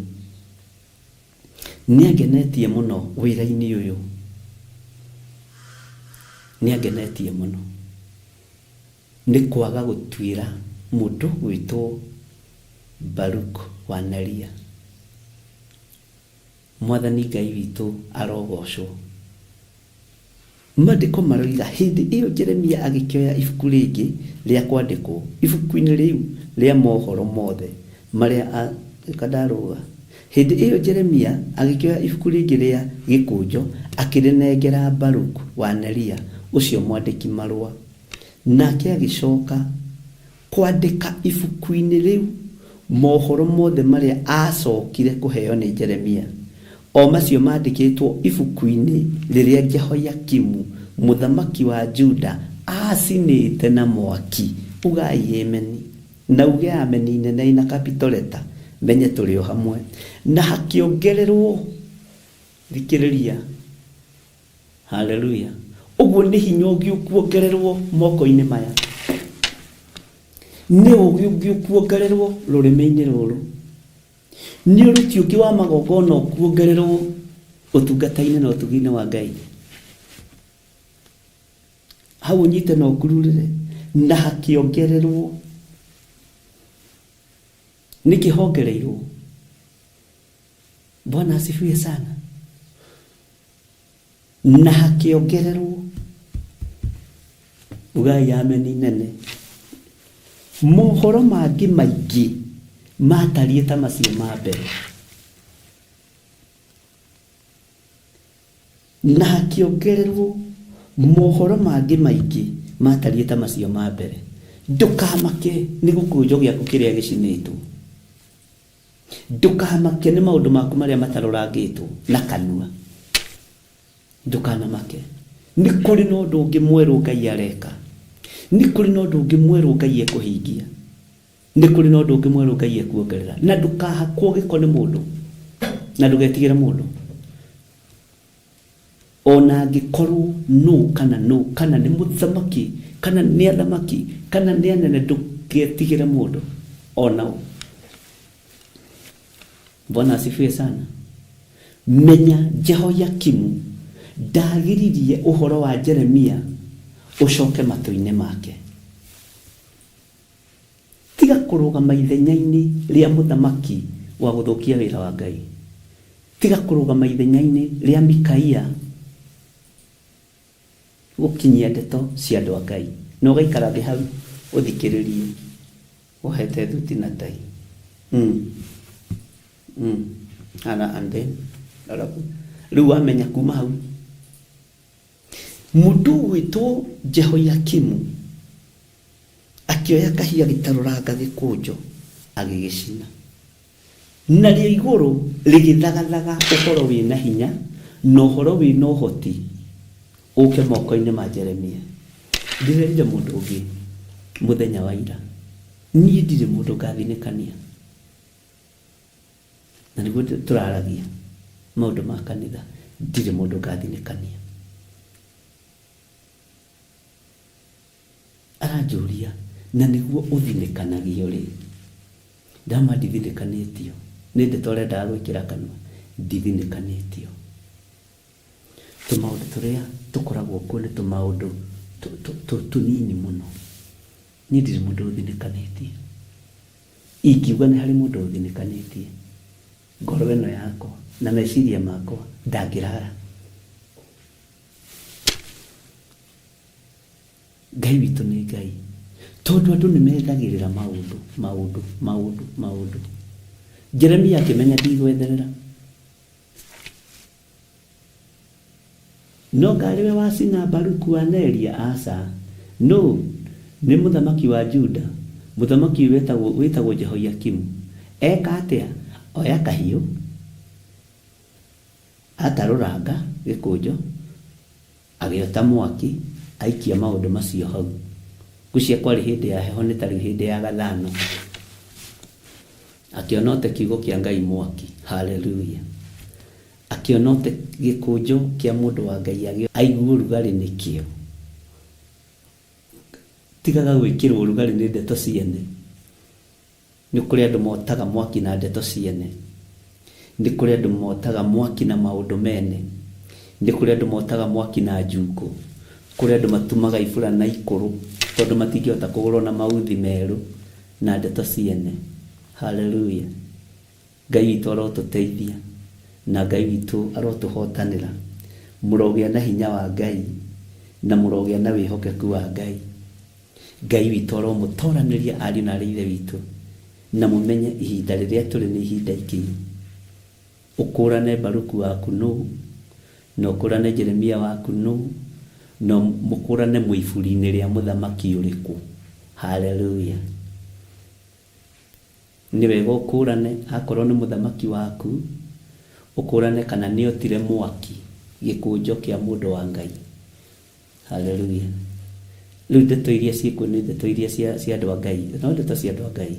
nĩ angenetie mũno wĩra-inĩ ũyũ, nĩ angenetie mũno nĩ kwaga gũtuĩra mũndũ gwĩtwo Baruk wa Neria. Mwathani Ngai witũ arogocwo. Maandĩko maroiga, hĩndĩ ĩyo Jeremia agĩkĩoya ibuku rĩngĩ rĩa kwandĩkwo, ibuku-inĩ rĩu rĩa mohoro mothe marĩa a, reka ndarũga. Hĩndĩ ĩyo Jeremia agĩkĩoya ibuku rĩngĩ rĩa gĩkũnjo, akĩrĩnengera Baruku wa Neria, ũcio mwandĩki-marũa. Nake agĩcoka kwandĩka ibuku-inĩ rĩu mohoro mothe marĩa aacokire kũheo nĩ Jeremia, o macio maandĩkĩtwo ibuku-inĩ rĩrĩa Jehoiakimu mũthamaki wa Juda aacinĩte na mwaki. Ugai ameni, na uge ameni nene ĩna capital letter, menye tũrĩ o hamwe. Na hakĩongererũo, thikĩrĩria, Haleluya! Ũguo nĩ hinya ũngĩ ũkuongererwo moko-inĩ maya, nĩ ũũgĩ ũngĩ ũkuongererwo rũrĩmĩ-inĩ rũrũ, nĩ ũruti ũngĩ wa magongona ũkuongererwo ũtungata-inĩ na ũtugi-inĩ wa Ngai. Hau ũnyite na ũkururĩre, na hakĩongererwo. Nĩkĩ hongereirwo? Bwana asifiwe sana. Na hakĩongererwo, ugai ameni nene, mohoro mangĩ maingĩ matariĩ ta macio ma mbere. Na hakĩongererwo mohoro mangĩ maingĩ matariĩ ta macio ma mbere. Ndũkamake nĩ gĩkũnjo gĩaku kĩrĩa gĩcinĩtwo. Ndũkamake nĩ maũndũ maku marĩa matarũrangĩtwo na kanua. Ndũkanamake. Nĩ kũrĩ na ũndũ ũngĩ mwerũ Ngai areka. Nĩ kũrĩ na ũndũ ũngĩ mwerũ Ngai ekũhingia. Nĩ kũrĩ na ũndũ ũngĩ mwerũ Ngai ekuongerera. Na ndũkahakwo gĩko nĩ mũndũ. Na ndũgetigĩre mũndũ. O na angĩkorwo nũ kana nũ, kana nĩ mũthamaki, kana nĩ athamaki, kana nĩ anene, ndũketigĩre mũndũ o na ũ. Bwana asifiwe sana. Menya Jehoiakimu ndagiririe ũhoro wa Jeremia ũcoke matũ-inĩ make. Tiga kũrũgama ithenya-inĩ rĩa mũthamaki wa gũthũkia wĩra wa Ngai. Tiga kũrũgama ithenya-inĩ rĩa Mikaia gũkinyia ndeto cia andũ a Ngai. Na ũgaikara thĩ hau ũthikĩrĩrie wohete thuti na tai. Ana and then alafu rĩu wamenya kuma hau mũndũ ũgwĩtwo Jehoiakimu akĩoya kahiũ agĩtarũranga gĩkũnjo agĩgĩcina. Narĩo igũrũ rĩgĩthagathaga ũhoro wĩ na hinya na ũhoro wĩ na ũhoti ũũke moko-inĩ ma Jeremia. Ndĩrerire mũndũ ũngĩ mũthenya wa ira, niĩ ndirĩ mũndũ ngathinĩkania. Na nĩguo tũraragia maũndũ ma kanitha, ndirĩ mũndũ ngathinĩkania. Aranjũria, na nĩguo ũthinĩkanagio rĩ? Ndama ndithinĩkanĩtio. Nĩ ndeto ũrendaga gwĩkĩra kanua? Ndithinĩkanĩtio. Tũmaũndũ tũrĩa tũkoragwo kuo nĩ tũmaũndũ tũnini mũno. Niĩ ndirĩ mũndũ ũthinĩkanĩtie. Ingiuga nĩ harĩ mũndũ ũthinĩkanĩtie, ngoro ĩno yakwa na meciria makwa ndangĩrara. Ngai witũ nĩ Ngai. Tondũ andũ nĩ methagĩrĩra maũndũ, maũndũ, maũndũ, maũndũ. Jeremia akĩmenya ndigwetherera. No ngarĩ we wacina Baruku wa Neria? Aca. Nũ? Nĩ mũthamaki wa Juda, mũthamaki ũyũ wetagwo, wĩtagwo Jehoiakimu. Eka atĩa? Oya kahiũ, atarũranga gĩkũnjo, Agĩota mwaki, aikia maũndũ macio hau. Ngwĩciria kwarĩ hĩndĩ ya heho nĩ ta rĩu hĩndĩ ya gathano. Akĩona ote kiugo kĩa Ngai mwaki. Hallelujah. Akĩona ũte gĩkũnjo kĩa mũndũ wa Ngai aigue ũrugarĩ nĩkĩo. Tigaga gwĩkĩrwo ũrugarĩ nĩ ndeto ciene. Nĩ kũrĩ andũ motaga mwaki na ndeto ciene. Nĩ kũrĩ andũ motaga mwaki na maũndũ mene. Nĩ kũrĩ andũ motaga mwaki na njukũ. Kũrĩ andũ matumaga ibura na ikũrũ tondũ matingĩhota kũgũrwo na mauthi merũ na ndeto ciene. Hallelujah. Ngai witũ arotũteithia na Ngai witũ arotũhotanĩra. Mũrogĩa na hinya wa Ngai na mũrogĩa na wĩhokeku wa Ngai. Ngai witũ aromũtoranĩria ariũ na arĩ ithe witũ na mũmenye ihinda rĩrĩa tũrĩ nĩ ihinda ikinyu. Ũkũrane Baruku waku nũ, na ũkũrane Jeremia waku nũ, na mũkũrane mwĩ iburi-inĩ rĩa mũthamaki ũrĩkũ. Hallelujah. Nĩ wega ũkũrane akorwo nĩ mũthamaki waku, ũkũrane kana nĩ otire mwaki gĩkũnjo kĩa mũndũ wa Ngai. Hallelujah. Rĩu ndeto iria ciĩkuo nĩ ndeto iria cia cia andũ a Ngai, no ndeto cia andũ a Ngai.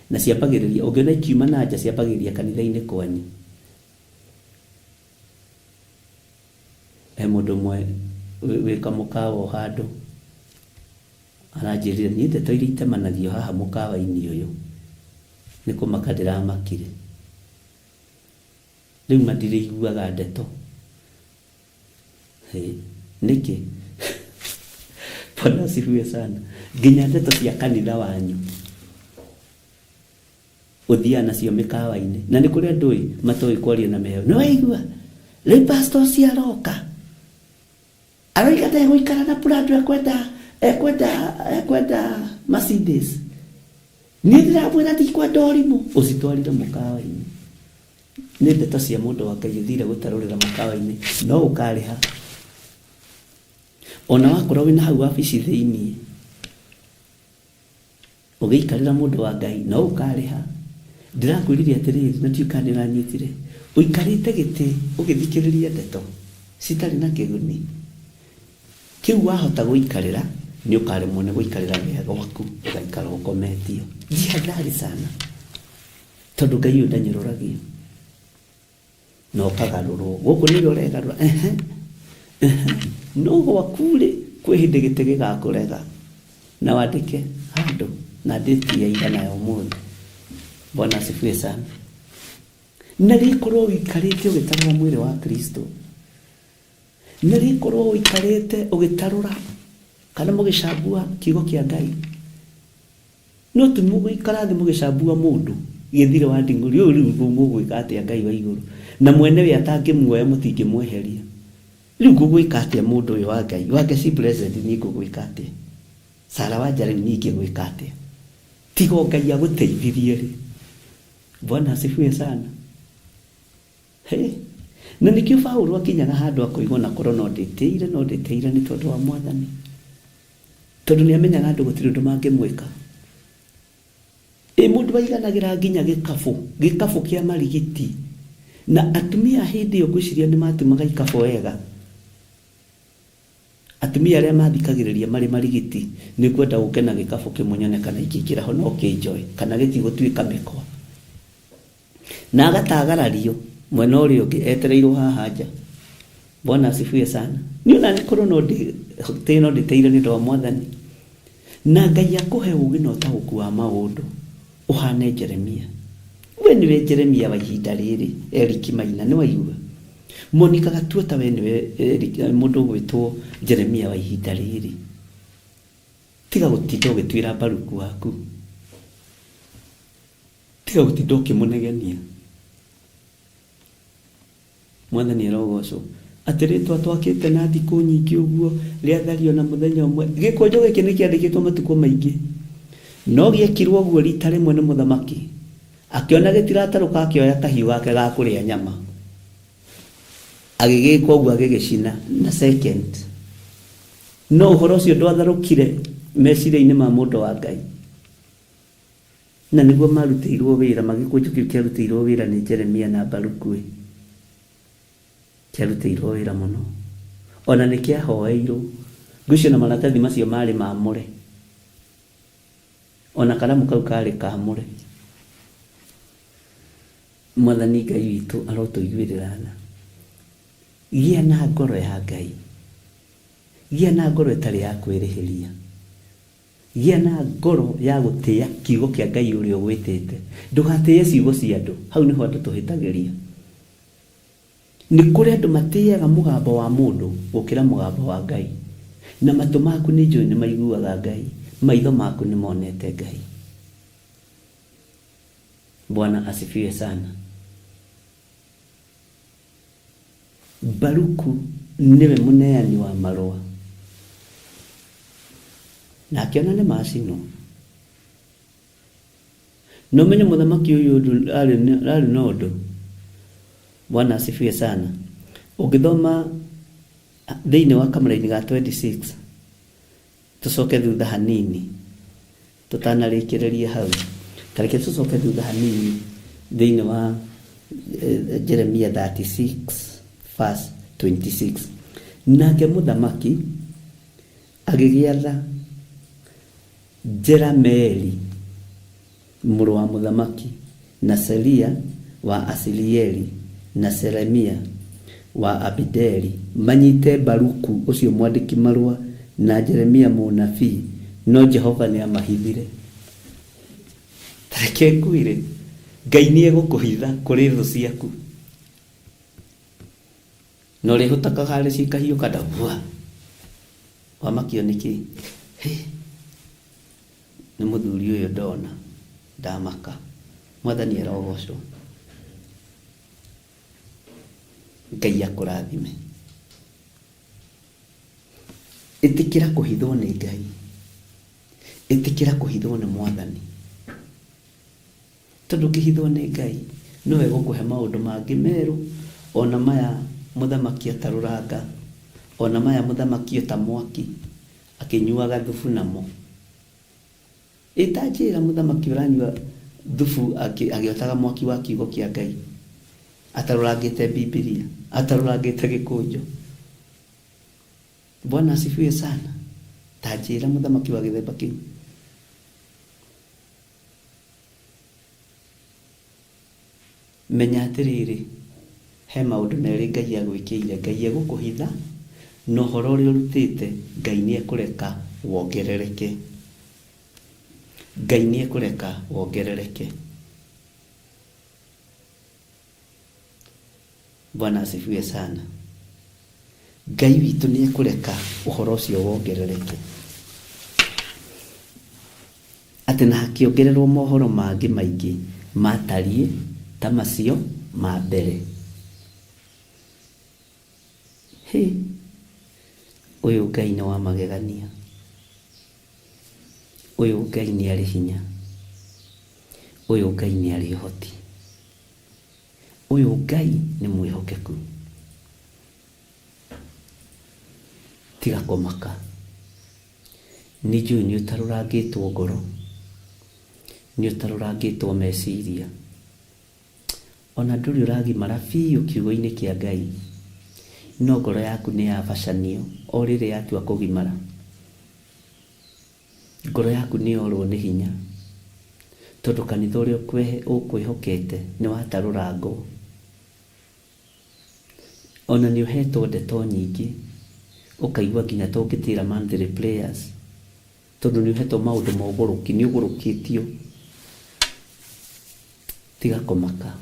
Na ciambagĩrĩria, ũngĩona ikiuma na nja ciambagĩrĩria kanitha-inĩ kwanyu. He mũndũ ũmwe wĩ kamũkawa o handũ aranjĩrire niĩ ndeto iria itemanagio haha mũkawa-inĩ ũyũ nĩ kũmaka ndĩramakire. Rĩu ma ndirĩiguaga ndeto. Hĩ, nĩkĩ? Bwana asifiwe sana. Nginya ndeto cia kanitha wanyu ũthiaga nacio mĩkawa-inĩ na nĩ kũrĩ andũ ĩ matoĩ kwaria na meheo. Nĩ waigua rĩu pastor ũcio aroka aroiga ndegũikara na Prado ekwenda ekwenda ekwenda Mercedes. Niĩ ndĩramwĩra ndikwenda ũrimũ. Ũcitwarire mũkawa-inĩ. Nĩ ndeto cia mũndũ wa Ngai ũthire gũtarũrĩra mũkawa-inĩ no ũkarĩha. Ona wakorwo wĩna hau wabici thĩiniĩ ũgĩikarĩra mũndũ wa Ngai no ũkarĩha. Ndĩrakwĩrire atĩrĩrĩ na ndiũĩ kana nĩ ũranyitire, ũikarĩte gĩtĩ ũgĩthikĩrĩria ndeto citarĩ na kĩguni, kĩu wahota gũikarĩra nĩ ũkaremwo nĩ gũikarĩra gĩa gwaku ũgaikara ũkometio. Jihadhari sana tondũ Ngai ũyũ ndanyũrũragio na ũkagarũrwo. Gũkũ nĩwe ũregarũra ehe ehe, no gwaku rĩ kwĩ hĩndĩ gĩtĩ gĩgakũrega na wandĩke handũ na ndĩti ya ira na ya ũmũthĩ. Bwana asifiwe sana. Na rĩkorwo ũikarĩte ũgĩtarũra mwĩrĩ wa Kristo, na rĩkorwo ũikarĩte ũgĩtarũra kana mũgĩcambua kiugo kĩa Ngai, no ti mũgũikara thĩ mũgĩcambua mũndũ gĩthire wa nding'ũri ũyũ rĩu mũgwĩka atĩa Ngai wa igũrũ na mwene we atangĩmuoya mũtingĩmweheria. Rĩu ngũgwĩka atĩa mũndũ ũyũ wa Ngai wa Ngai blessed niĩ ngũgwĩka atĩa Sara wanja rĩu niĩ ingĩgwĩka atĩa tiga o Ngai agũteithirie rĩ. Bwana asifiwe sana. Hey. Na nĩkĩo Paulo akinyaga handũ akoiga ona korwo no ndĩtĩire no ndĩtĩire nĩ tondũ wa Mwathani. Tondũ nĩ amenyaga andũ gũtirĩ ũndũ mangĩmwĩka. Ĩ mũndũ aiganagĩra nginya gĩkabũ, gĩkabũ kĩa marigiti. Na atumia a hĩndĩ ĩyo ngwĩciria nĩ matumaga ikabũ wega. Atumia arĩa mathikagĩrĩria marĩ marigiti, nĩ ngwenda ũke na gĩkabũ kĩmwe nyone kana ingĩingĩra ho no kĩnjoe, kana gĩtigũtuĩka mĩkwa. Na agatagarario mwena ũrĩa ũngĩ etereirwo haha nja. Bwana asifiwe sana. Niĩ ona niĩ korwo no ndĩtĩe no ndĩtĩire nĩ ũndũ wa Mwathani. Na Ngai akũhe ũgĩ na ũtaũku wa maũndũ ũhane Jeremia. We nĩwe Jeremia wa ihinda rĩrĩ, Eric Maina, nĩ waigua? Monica Gatuota we nĩwe Eric, mũndũ ũgwĩtwo Jeremia wa ihinda rĩrĩ. Tiga gũtinda ũgĩtuĩra Baruku waku. Tiga gũtinda ũkĩmũnegenia. Mwathani arogocwo. Atĩ rĩtwa twakĩte na thikũ nyingĩ ũguo rĩathario na mũthenya ũmwe. Gĩkũnjo gĩkĩ nĩ kĩandĩkĩtwo matukũ maingĩ. No gĩekirwo ũguo rita rĩmwe nĩ mũthamaki. Akĩona gĩtiratarũka akĩoya kahiũ gake ga kũrĩa nyama. Agĩgĩka ũguo agĩgĩcina na second. No ũhoro ũcio ndwatharũkire meciria-inĩ ma mũndũ wa Ngai. Na nĩguo maarutĩirwo wĩra, magĩkũnjo kĩu kĩarutĩirwo wĩra nĩ Jeremia na Baruku-ĩ, kĩarutĩirwo wĩra mũno. O na nĩ kĩahoeirwo. Ngwĩciria o na maratathi macio maarĩ maamũre. O na karamu kau kaarĩ kaamũre. Mwathani Ngai witũ arotũiguĩrĩra tha. Gĩa na ngoro ya Ngai, gĩa na ngoro ĩtarĩ ya kwĩrĩhĩria, gĩa na ngoro ya gũtĩĩa kiugo kĩa Ngai ũrĩa ũgwĩtĩte. Ndũgatĩĩe ciugo cia andũ, hau nĩho andũ tũhĩtagĩria. Nĩ kũrĩ andũ matĩaga mũgambo wa mũndũ gũkĩra mũgambo wa Ngai. Na matũ maku nĩ njũĩ nĩ maiguaga Ngai, maitho maku nĩ monete Ngai. Bwana asifiwe sana. Baruku nĩwe mũneani wa marũa, na akĩona nĩ macinwo. Na ũmenye mũthamaki ũyũ ũndũ arĩ na ũndũ. Bwana asifiwe sana. Ũngĩthoma thĩinĩ wa kamũraini ga 26, tũcoke thutha hanini tũtanarĩkĩrĩria hau. Ta reke tũcoke thutha hanini thĩinĩ wa Jeremia 36 verse 26. Nake mũthamaki agĩgĩatha Jerameeli mũrũ wa mũthamaki, na Seria wa Asirieli, na Selemia wa Abideli, manyite Baruku ũcio mwandĩki marũa na Jeremia mũnabii, no Jehova nĩamahithire. Ta reke ngwĩre, Ngai nĩegũkũhitha kũrĩ thũ ciaku. Na ũrĩhũtakaga harĩ cikahiũka nda bua. Wamakio nĩkĩ? Hĩ, nĩ mũthuri ũyũ ndona, ndamaka. Mwathani arogocwo. Ngai akũrathime. Ĩtĩkĩra kũhithwo nĩ Ngai. Ĩtĩkĩra kũhithwo nĩ Mwathani. Tondũ ũkĩhithwo nĩ Ngai, nowe egũkũhe maũndũ mangĩ merũ, ona maya mũthamaki atarũranga, ona maya mũthamaki ota mwaki, akĩnyuaga thubu namo. Ĩ ta njĩra mũthamaki ũranyua thubu agĩotaga mwaki wa kiugo kĩa Ngai, atarũrangĩte Bibilia, atarũrangĩte gĩkũnjo. Bwana asifiwe sana. Ta njĩra mũthamaki wa gĩthemba kĩu. Menya atĩrĩrĩ, he maũndũ merĩ Ngai agwĩkĩire. Ngai egũkũhitha, na ũhoro ũrĩa ũrutĩte, Ngai nĩekũreka wongerereke. Ngai nĩekũreka wongerereke. Bwana asifiwe sana. Ngai witũ nĩekũreka ũhoro ũcio wongerereke. Atĩ na hakĩongererwo mohoro mangĩ maingĩ matariĩ ta macio ma mbere. Hĩ, ũyũ Ngai nĩ wa magegania. Ũyũ Ngai nĩ arĩ hinya. Ũyũ Ngai nĩ arĩ ũhoti. Ũyũ Ngai nĩ mwĩhokeku. Tiga kũmaka. Nĩ njũĩ nĩ ũtarũrangĩtwo ngoro, nĩ ũtarũrangĩtwo meciria, ona ndũrĩ ũragimara biũ kiugo-inĩ kĩa Ngai, no ngoro yaku nĩ yabacanio o rĩrĩ yatua kũgimara. Ngoro yaku nĩ yorwo nĩ hinya, tondũ kanitha ũrĩa ũkwĩhokete nĩ watarũrangwo. Ona nĩ ũhetwo ndeto nyingĩ, ũkaigua nginya ta ũngĩtĩra monthly prayers, tondũ nĩ ũhetwo maũndũ ma ũgũrũki, nĩ ũgũrũkĩtio. Tiga kũmaka.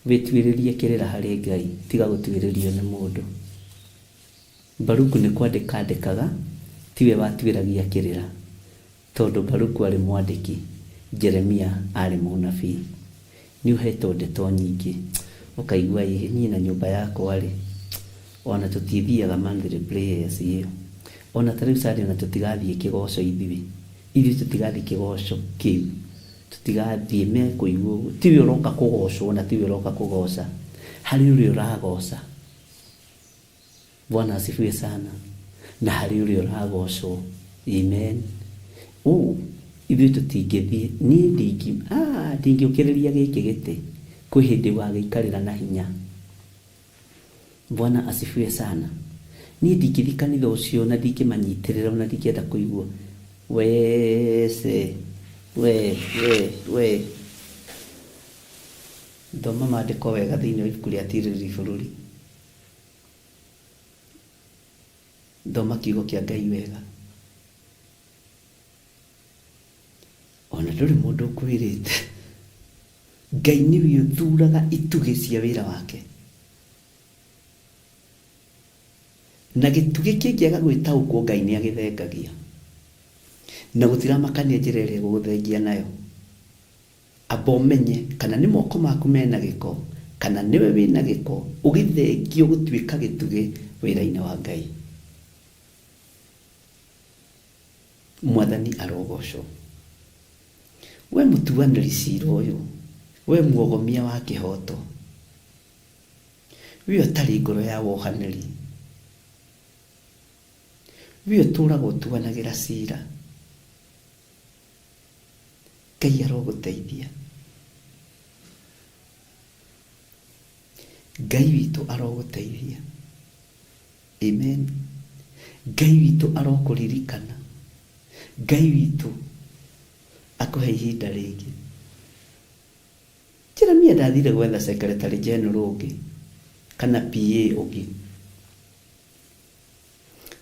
Wĩtuĩrĩrie kĩrĩra harĩ Ngai, tiga gũtuĩrĩrio nĩ mũndũ. Baruku nĩ kwandĩka andĩkaga, tiwe watuĩragia kĩrĩra, tondũ Baruku arĩ mwandĩki, Jeremia arĩ mũnabii. Nĩ ũhetwo ndeto nyingĩ, ũkaigua ĩ niĩ na nyũmba yakwa rĩ, ona tũtithiaga monthly prayers ĩyo. Ona ta rĩu Sunday ona tũtigathiĩ kĩgoco ithuĩ. Ithuĩ tũtigathiĩ kĩgoco kĩu. Tũtigathiĩ mekũigua ũguo. Tiwe ũroka kũgocwo na tiwe ũroka kũgoca. Harĩ ũrĩa ũragoca. Bwana asifiwe sana. Na harĩ ũrĩa ũragocwo. Amen. Ũũ, ithuĩ tũtingĩthiĩ, niĩ ndingĩũkĩrĩria gĩkĩ gĩtĩ, kwĩ hĩndĩ wagĩikarĩra na hinya. Bwana asifiwe sana. Niĩ ndingĩthiĩ kanitha ũcio na ndingĩmanyitĩrĩra ona ndingĩenda kũigua. Wece, we, we, we. Thoma maandĩko wega thĩinĩ wa ibuku rĩa Tirĩrĩri Bũrũri. Thoma kiugo kĩa Ngai wega. Ona ndũrĩ mũndũ ũkwĩrĩte. Ngai nĩwe ũthuraga itugĩ cia wĩra wake. Na gĩtugĩ kĩngĩaga gwĩtaũkwo Ngai nĩ agĩthengagia. Na gũtiramakania njĩra ĩrĩa egũgũthengia nayo. Amba ũmenye kana nĩ moko maku mena gĩko kana nĩwe wĩna gĩko ũgĩthengio gũtuĩka gĩtugĩ wĩra-inĩ wa Ngai. Mwathani arogocwo. We mũtuanĩri cira ũyũ, we muogomia wa kĩhoto, we ũtarĩ ngoro ya wohanĩri, we ũtũraga ũtuanagĩra cira, Ngai arogũteithia. Ngai witũ arogũteithia. Amen. Ngai witũ arokũririkana. Ngai witũ akũhe ihinda rĩngĩ. Jeremia ndathire gwetha secretary general ũngĩ kana PA ũngĩ.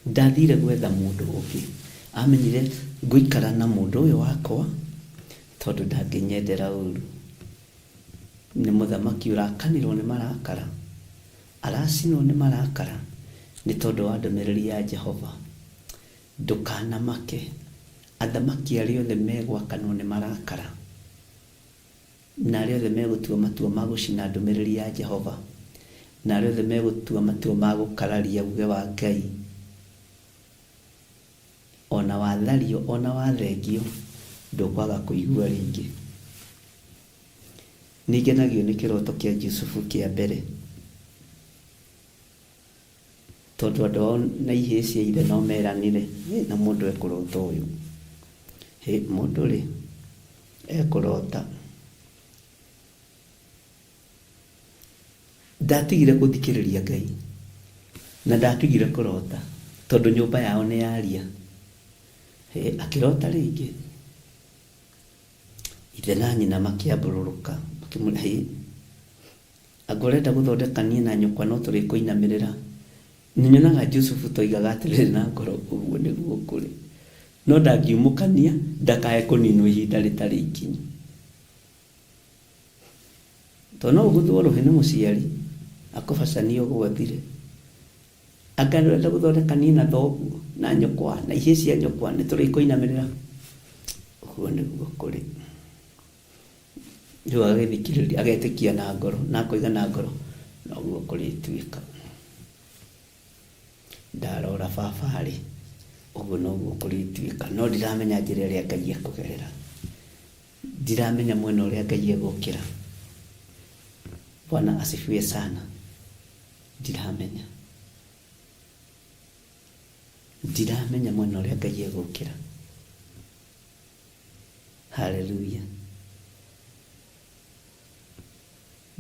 Ndathire gwetha mũndũ ũngĩ. Amenyire ngũikara na mũndũ ũyũ wakwa tondũ ndangĩnyendera ũru. Nĩ mũthamaki ũrakanĩrwo nĩ marakara. Aracinwo nĩ marakara nĩ tondũ wa ndũmĩrĩri ya Jehova. Ndũkanamake. Athamaki arĩa othe megwakanwo nĩ marakara na arĩa othe megũtua matua ma gũcina ndũmĩrĩri ya Jehova na arĩa othe megũtua matua ma gũkararia uge wa Ngai, ona wathario ona wathengio ndũkwaga kũigua rĩngĩ. Nĩngenagio nĩ kĩroto kĩa Jusufu kĩa mbere tondũ andũ ao na ihĩĩ cia ithe no meranire, hĩ na mũndũ ekũrota ũyũ, hĩ mũndũ rĩ ekũrota. Ndatigire gũthikĩrĩria Ngai na ndatigire kũrota tondũ nyũmba yao nĩ yaria. Hĩ akĩrota rĩngĩ, ithe na nyina makĩambũrũrũka makĩmwĩra hĩ anga ũrenda gũthondeka niĩ na nyũkwa no tũrĩkũinamĩrĩra. Nyonaga Jusufu toigaga atĩrĩrĩ na ngoro ũguo nĩguo kũrĩ. No ndangiumũkania ndakae kũninwo ihinda rĩtarĩ ikinyu. Tondũ no ũgũthwo rũhĩ nĩ mũciari akũbacanie ũgwathire. Anga ndũrenda gũthondeka niĩ na thoguo na nyũkwa na ihĩĩ cia nyũkwa nĩ tũrĩkũinamĩrĩra. Ũguo nĩguo kũrĩ. Rĩu agagĩthikĩrĩria agetĩkia na ngoro na akoiga na ngoro noguo kũrĩtuĩka. Ndarora baba rĩ, ũguo noguo kũrĩtuĩka. No ndiramenya njĩra ĩrĩa Ngai ekũgerera. Ndiramenya mwena ũrĩa Ngai egũkĩra. Bwana asifiwe sana. Ndiramenya. Ndiramenya mwena ũrĩa Ngai egũkĩra. Haleluya.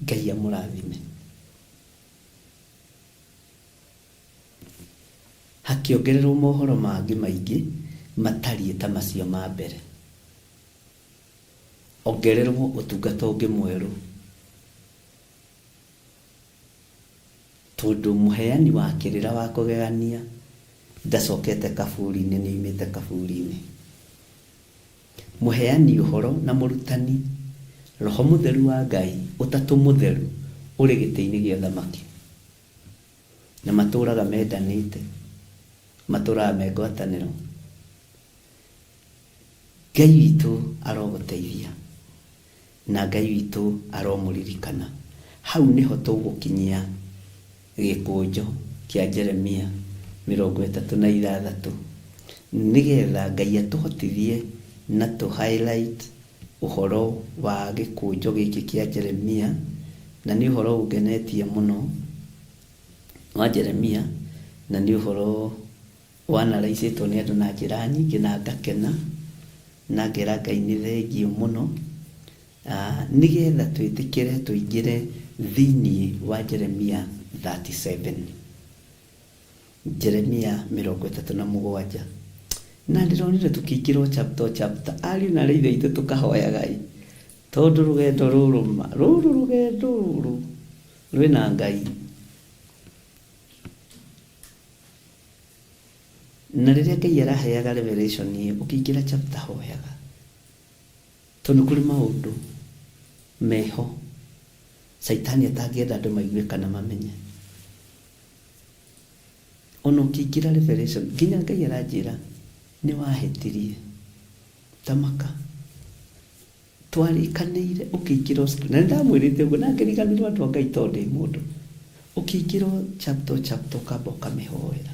Ngai amũrathime. Hakĩongererwo mohoro mangĩ maingĩ matariĩ ta macio ma mbere. Ongererwo ũtungata ũngĩ mwerũ. Tondũ mũheani wa kĩrĩra wa kũgegania ndacokete kaburi-inĩ, nĩoimĩte kaburi-inĩ. Mũheani ũhoro na mũrutani, Roho Mũtheru wa Ngai, Ũtatũ Mũtheru, ũrĩ gĩtĩ-inĩ gĩa ũthamaki. Na matũraga mendanĩte, matũraga me ngwatanĩro. Ngai witũ arogũteithia na Ngai witũ aromũririkana. Hau nĩho tũgũkinyia gĩkũnjo kĩa Jeremia 36 nĩgetha Ngai atũhotithie na tũ highlight ũhoro wa gĩkũnjo gĩkĩ kĩa Jeremia, na nĩ ũhoro ũngenetie mũno wa Jeremia, na nĩ ũhoro wanaraicĩtwo nĩ andũ na njĩra nyingĩ na ngakena na ngera Ngai nĩ thengiũ mũno, nĩgetha twĩtĩkĩre tũingĩre thĩinĩ wa Jeremia 37. Jeremia 37. Na ndĩronire tũkĩingĩra o chapter o chapter, ariũ na arĩ ithe aitũ tũkahoyaga ĩ, tondũ rũgendo rũrũ ma, rũrũ rũgendo rũrũ rwĩna Ngai. Na rĩrĩa Ngai araheaga revelation ĩyo, ũkĩingĩra chapter hoyaga, tondũ kũrĩ maũndũ meho Caitani atangĩenda andũ maigue kana mamenye. Ona ũkĩingĩra revelation, nginya Ngai aranjĩra nĩ wahĩtirie, tamaka twarĩkanĩire ũkĩingĩra na nĩ ndamwĩrĩte ũguo na ngĩriganĩrwo andũ a Ngai tondũ ndĩ mũndũ, ũkĩingĩra chapter chapter ũkamba ũkamĩhoera.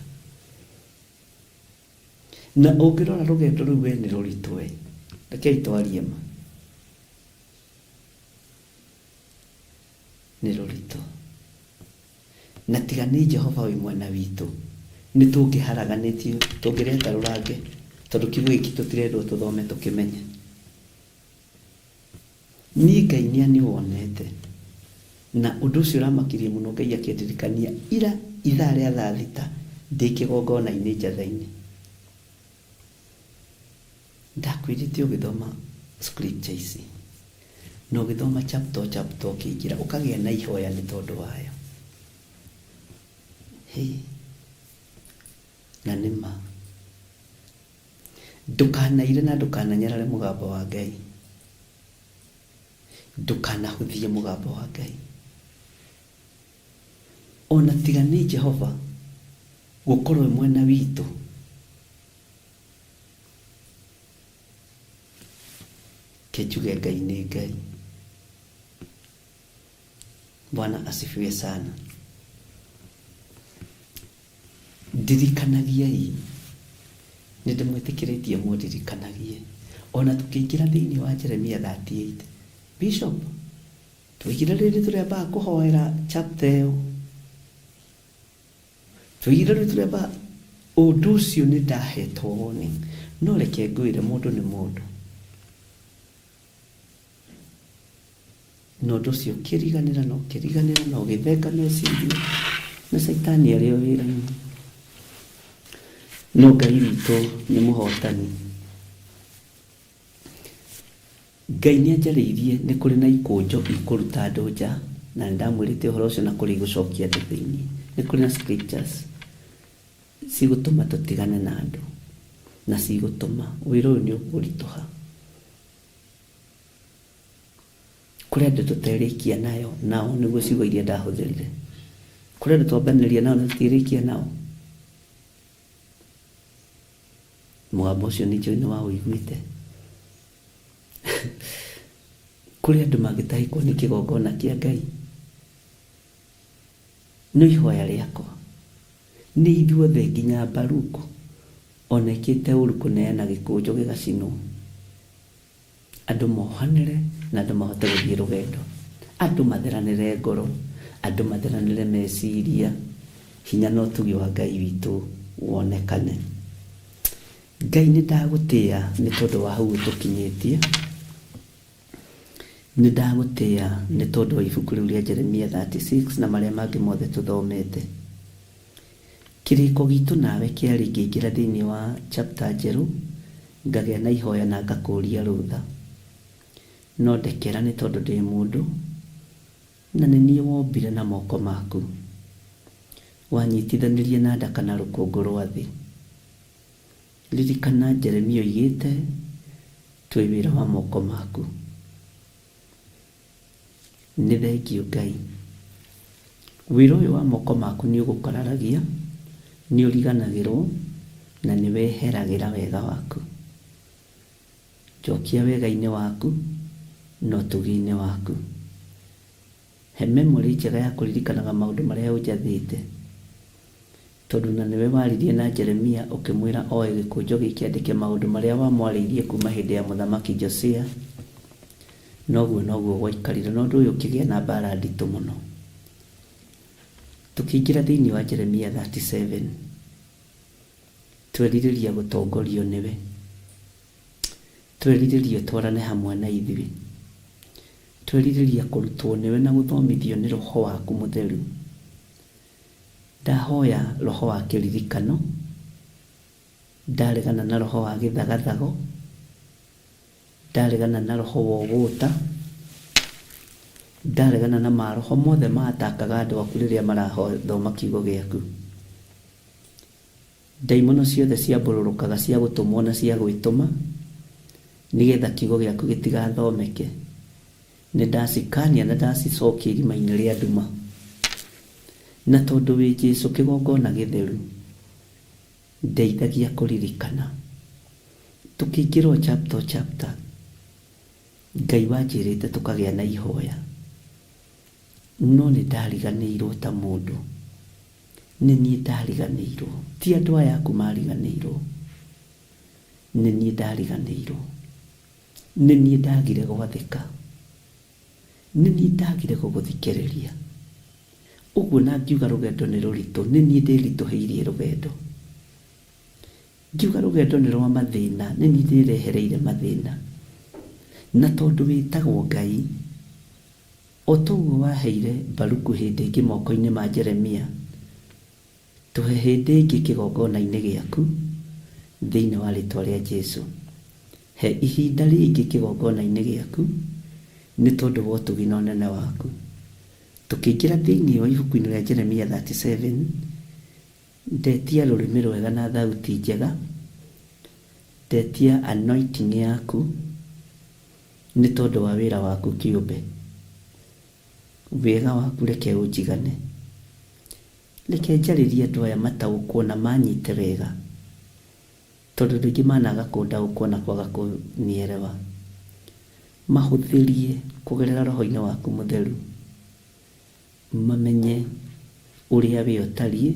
Na ũngĩrora rũgendo rũu we nĩ rũritũ we, rekei twarie ma, nĩ rũritũ. Na tiga nĩ Jehova wĩ mwena witũ, nĩ tũngĩharaganĩtio, tũngĩreta rũrange, tondũ kiugo gĩkĩ tũtirendwo tũthome tũkĩmenye. Niĩ Ngai nĩ anĩwonete, na ũndũ ũcio ũramakirie mũno Ngai akĩndirikania ira ithaa rĩa thaa thita ndĩ kĩgongona-inĩ njatha-inĩ. Ndakwĩrĩte ũgĩthoma scripture ici, na ũgĩthoma chapter o chapter ũkĩingĩra, ũkagĩa na ihoya nĩ tondũ wayo. Hĩ, na nĩ ma. Ndũkanaire na ndũkananyarare mũgambo wa Ngai. Ndũkanahũthie mũgambo wa Ngai. Ona tiga nĩ Jehova gũkorwo e mwena witũ, ke njuge Ngai nĩ Ngai. Bwana asifiwe sana. Ndirikanagiai, nĩ ndĩmwĩtĩkĩrĩtie mũndirikanagie. Ona tũkĩingĩra thĩinĩ wa Jeremia 38, Bishop, twaigire rĩrĩ tũrĩambaga kũhoera chapter ĩyo, twaigire rĩrĩ tũrĩambaga ũndũ ũcio nĩ ndahetwo warning. No reke ngwĩre mũndũ nĩ mũndũ. Na ũndũ ũcio ũkĩriganĩra na ũkĩriganĩra na ũgĩthenga meciria na Caitani arĩ o wĩra-inĩ. No Ngai witũ nĩ mũhotani. Ngai nĩ anjarĩirie nĩ kũrĩ na ikũnjo ikũruta andũ nja, na nĩ ndamwĩrĩte ũhoro ũcio na kũrĩ igũcokia andũ thĩinĩ. Nĩ kũrĩ na scriptures cigũtũma tũtigane na andũ, na cigũtũma wĩra ũyũ nĩ ũkũritũha. Kũrĩ andũ tũterĩkia nayo nao, nĩguo ciugo iria ndahũthĩrire. Kũrĩ andũ twambanĩria nao na tũtirĩkia nao. Mũgambo ũcio nĩ njũĩ nĩ waũiguĩte. Kũrĩ andũ mangĩtahĩkwo nĩ kĩgongona kĩa Ngai. No ihoya rĩakwa nĩ ithuothe nginya Baruku ona ĩkĩte ũru kũneana gĩkũnjo gĩgacinwo. Andũ mohanĩre na andũ mahote gũthiĩ rũgendo. Andũ matheranĩre ngoro, andũ matheranĩre meciria, hinya na ũtugi wa Ngai witũ wonekane. Ngai nĩ ndagũtĩa nĩ tondũ wa hau ũtũkinyĩtie. Nĩ ndagũtĩa nĩ tondũ wa ibuku rĩu rĩa Jeremia 36 na marĩa mangĩ mothe tũthomete. Kĩrĩko gitũ nawe kĩarĩ ngĩingĩra thĩinĩ wa chapter njerũ, ngagĩa na ihoya na ngakũria rũtha. No ndekera nĩ tondũ ndĩ mũndũ, na nĩ niĩ wombire na moko maku. Wanyitithanirie na nda kana rũkũngũ rwa thĩ. Ririkana Jeremia oigĩte, twĩ wĩra wa moko maku. Nĩ thengiũ Ngai. Wĩra ũyũ wa moko maku nĩ ũgũkararagia, nĩ ũriganagĩrwo, na nĩ weheragĩra wega waku. Njokia wega-inĩ waku na ũtugi-inĩ waku. He memory njega ya kũririkanaga maũndũ marĩa ũnjathĩte. Tondũ na nĩwe waririe na Jeremia ũkĩmwĩra oe gĩkũnjo gĩkĩ andĩke maũndũ marĩa wamwarĩirie kuma hĩndĩ ya mũthamaki Josia. Noguo noguo gwaikarire, na ũndũ ũyũ ũkĩgĩa na mbara nditũ mũno. Tũkĩingĩra thĩinĩ wa Jeremia 37, twerirĩria gũtongorio nĩwe. Twerirĩria ũtwarane hamwe na ithuĩ. Twerirĩria kũrutwo nĩwe na gũthomithio nĩ Roho waku mũtheru. Ndahoya roho wa kĩririkano, ndaregana na roho wa gĩthagathago, ndaregana na roho wa ũgũta, ndaregana na maroho mothe matakaga andũ aku rĩrĩa marathoma kiugo gĩaku. Ndaimono ciothe ciambũrũrũkaga cia gũtũmwo na cia gwĩtũma nĩgetha kiugo gĩaku gĩtigathomeke, nĩ ndacikania na ndacicokia irima-inĩ rĩa nduma. Na tondũ wĩ Jesũ kĩgongona gĩtheru, ndeithagia kũririkana. Tũkĩingĩra o chapter o chapter, Ngai wanjĩrĩte tũkagĩa na ihoya, no nĩ ndariganĩirwo ta mũndũ. Nĩ niĩ ndariganĩirwo, ti andũ aya aku mariganĩirwo, nĩ niĩ ndariganĩirwo, nĩ niĩ ndagire gwathĩka, nĩ niĩ ndagire gũgũthikĩrĩria. Ũguo na ngiuga rũgendo nĩ rũritũ, nĩ niĩ ndĩritũhĩirie rũgendo. Ngiuga rũgendo nĩ rwa mathĩna, nĩ niĩ ndĩrehereire mathĩna. Na tondũ wĩtagwo Ngai, o toguo waheire Baruku hĩndĩ ĩngĩ moko-inĩ ma Jeremia, tũhe hĩndĩ ĩngĩ kĩgongona-inĩ gĩaku, thĩinĩ wa rĩtwa rĩa Jesu. He ihinda rĩngĩ kĩgongona-inĩ gĩaku, nĩ tondũ wa ũtugi na ũnene waku. Tũkĩingĩra thĩinĩ wa ibuku-inĩ rĩa Jeremia 37, ndetia rũrĩmĩ rwega na thauti njega, ndetia anointing yaku, nĩ tondũ wa wĩra waku kĩũmbe. Wega waku reke ũnjigane. Reke njarĩrie andũ aya mataũkwo na manyite wega, tondũ andũ aingĩ managa kũndaũkwo na kwaga kũnierewa. Mahũthĩrie kũgerera roho-inĩ waku mũtheru, mamenye ũrĩa we ũtariĩ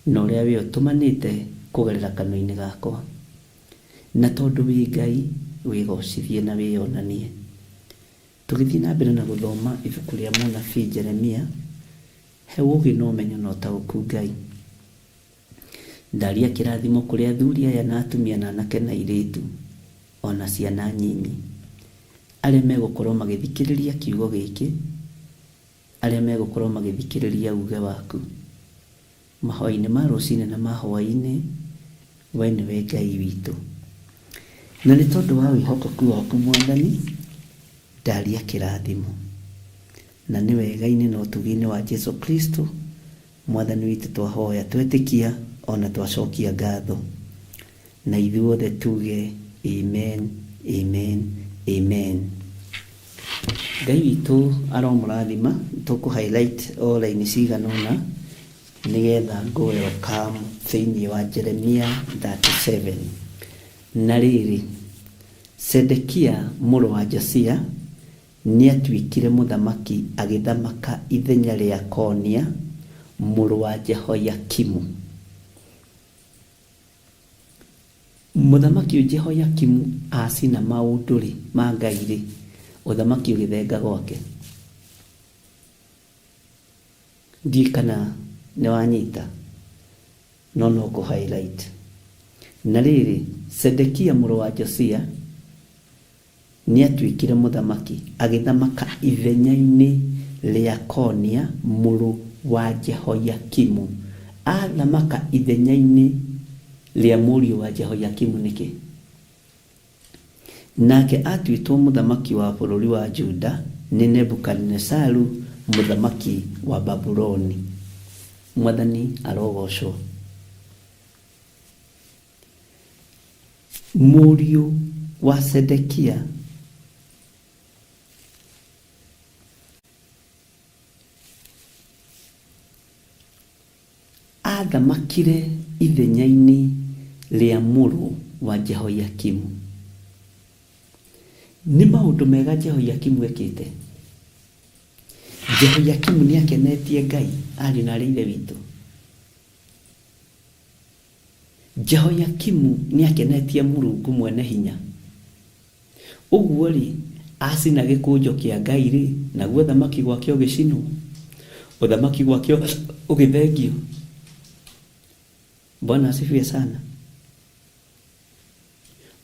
na ũrĩa we ũtũmanĩte kũgerera kanua-inĩ gakwa. Na tondũ wĩ Ngai, wĩgocithie na wĩyonanie. Tũgĩthiĩ na mbere na gũthoma ibuku rĩa mũnabii Jeremia, he ũũgĩ na ũmenyo na ũtaũku Ngai. Ndaria kĩrathimo kũrĩ athuri aya na atumia na anake na airĩtu, o na ciana nyinyi, arĩa megũkorwo magĩthikĩrĩria kiugo gĩkĩ, arĩa megũkorwo magĩthikĩrĩria uuge waku. Mahoya-inĩ ma rũcinĩ na ma hwaĩ-inĩ, we nĩwe Ngai witũ. Na nĩ tondũ wa wĩhokeku waku Mwathani, ndaria kĩrathimo. Na nĩ wega-inĩ na ũtugi-inĩ wa Jesu Kristo, Mwathani witũ twahoya twetĩkia ona twacokia ngatho. Na ithuothe tuge amen, amen, amen. Ngai witũ aromũrathima, tũkũ highlight o raini cigana ũna nĩgetha ngũ welcome thĩinĩ wa Jeremia 37. Na rĩrĩ, Zedekia mũrũ wa Josia nĩatuĩkire mũthamaki agĩthamaka ithenya rĩa Konia mũrũ wa Jehoiakimu. Mũthamaki ũyũ Jehoiakimu acina maũndũ-rĩ, ma Ngai-rĩ, ũthamaki ũgĩthenga gwake. Ndiũĩ kana nĩwanyita, no no kũ highlight. Na rĩrĩ, Zedekia mũrũ wa Josia nĩatuĩkire mũthamaki, agĩthamaka ithenya-inĩ rĩa Konia mũrũ wa Jehoiakimu. Athamaka ithenya-inĩ rĩa mũriũ wa Jehoiakimu nĩkĩ? Nake atuĩtwo mũthamaki wa bũrũri wa Juda nĩ Nebukadinezaru mũthamaki wa Babuloni. Mwathani arogocwo. Mũriũ wa Zedekia aathamakire ithenya-inĩ rĩa mũrũ wa Jehoiakimu. Nĩ maũndũ mega Jehoiakimu ekĩte? Jehoiakimu nĩ akenetie Ngai, ariũ na aarĩ a Ithe witũ? Jehoiakimu nĩ akenetie Mũrungu mwene hinya? Ũguo-rĩ, acina gĩkũnjo kĩa Ngai-rĩ, naguo ũthamaki gwake ũgĩcinwo, ũthamaki gwake ũgĩthengio. Bwana asifiwe sana.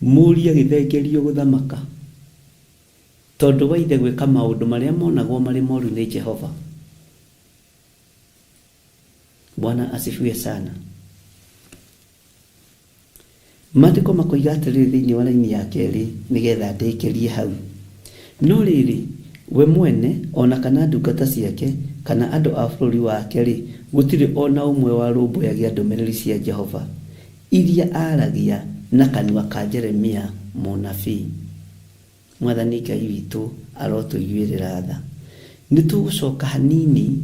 Mũriũ agĩthengerio gũthamaka tondũ wa ithe gwĩka maũndũ marĩa monagwo marĩ moru nĩ Jehova. Bwana asifiwe sana. Maandĩko makoiga atĩrĩrĩ thĩinĩ wa raini ya kerĩ nĩgetha ndĩkĩrie hau. No rĩrĩ, we mwene, o na kana ndungata ciake, kana andũ a bũrũri wake-rĩ, gũtirĩ o na ũmwe warũmbũyagia ndũmĩrĩri cia Jehova. iria aaragia na kanua ka Jeremia mũnabii. Mwathani Ngai witũ arotũiguĩrĩra tha. Nĩ tũgũcoka hanini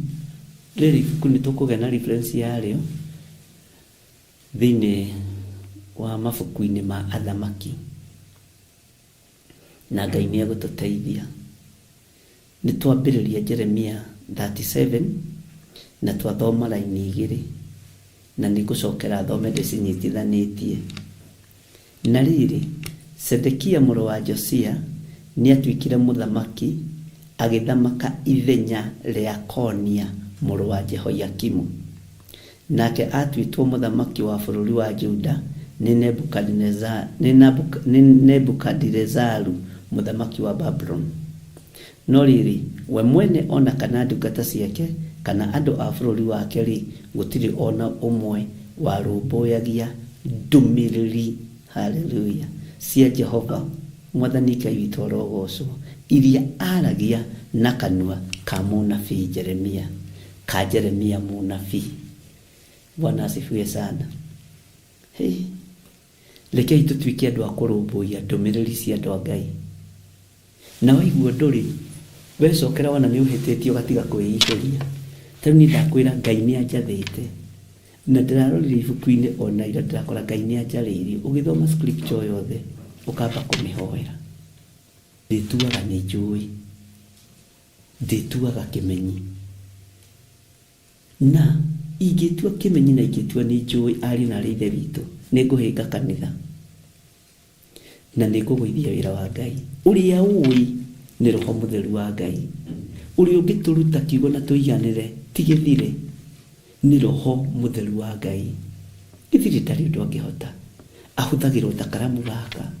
rĩrĩ ibuku nĩ tũkũgĩa na reference yarĩo thĩinĩ wa mabuku-inĩ ma athamaki, na Ngai nĩ egũtũteithia. Nĩ twambĩrĩria Jeremia 37 na twathoma raini igĩrĩ, na nĩ ngũcokera thome ndĩcinyitithanĩtie. Na rĩrĩ, Zedekia mũrũ wa Josia nĩatuĩkire mũthamaki, agĩthamaka ithenya rĩa Konia mũrũ wa Jehoiakimu. Nake aatuĩtwo mũthamaki wa bũrũri wa Juda nĩ Nebukadirezaru mũthamaki wa Babuloni. No rĩrĩ, we mwene o na kana ndungata ciake kana andũ a bũrũri wake-rĩ, gũtirĩ o na ũmwe warũmbũyagia ndũmĩrĩri, haleluya, cia Jehova Mwathani Ngai witũ arogoocwo, iria aaragia na kanua ka mũnabii Jeremia, ka Jeremia mũnabii. Bwana asifiwe sana. Hey, rekei tũtuĩke andũ a kũrũmbũiya ndũmĩrĩri cia andũ a Ngai. Na waigua ũndũ-rĩ, wecokera wona nĩ ũhĩtĩtie ũgatiga kwĩihũria. Ta rĩu niĩ ndakwĩra Ngai nĩ anjathĩte, na ndĩrarorire ibuku-inĩ ona ira ndĩrakora Ngai nĩ anjarĩirie. Ũgĩthoma scripture yothe, ũkamba kũmĩhoera. Ndĩtuaga nĩ njũĩ, ndĩtuaga kĩmenyi. Na ingĩtua kĩmenyi na ingĩtua nĩ njũĩ ariũ na aarĩ a Ithe witũ, nĩ ngũhĩnga kanitha na nĩ ngũgũithia wĩra wa Ngai. Ũrĩa ũĩ nĩ Roho Mũtheru wa Ngai. Ũrĩa ũngĩtũruta kiugo na tũiganĩre ti gĩthire, nĩ Roho Mũtheru wa Ngai. Gĩthire ndarĩ ũndũ angĩhota, ahũthagĩrwo ta karamu gaka,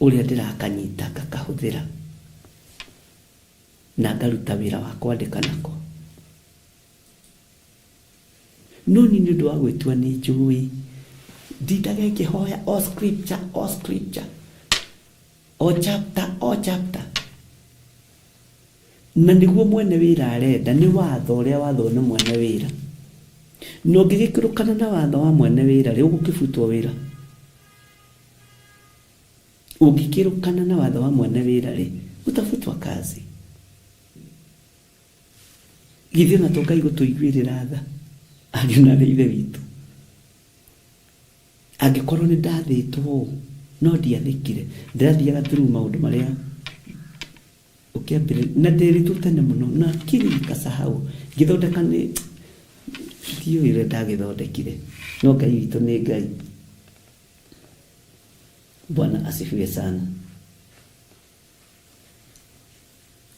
ũrĩa ndĩrakanyita ngakahũthĩra na ngaruta wĩra wa kwandĩka nako. No niĩ nĩ ũndũ wa gwĩtua nĩ njũĩ, ndindaga ngĩhoya o scripture, o scripture, o chapter, o chapter. Na nĩguo mwene wĩra arenda, nĩ watho ũrĩa wathwo nĩ mwene wĩra. Na ũngĩgĩkĩrũkana na watho wa mwene wĩra rĩ, ũgũkĩbutwo wĩra. Ũngĩkĩrũkana na watho wa mwene wĩra rĩ, utafutwa kazi. Githĩ ona to Ngai gũtũiguĩrĩra tha, ariũ na aarĩ a Ithe witũ? Angĩkorwo nĩ ndathĩtwo ũũ, no ndiathĩkire, ndĩrathiaga through maũndũ marĩa ũkĩambĩrĩria, na nderitwo tene mũno, na akili nikasahau, ngĩthondeka nĩ, ndiũĩ ũrĩa ndagĩthondekire, no Ngai witũ nĩ Ngai. Bwana asifiwe sana.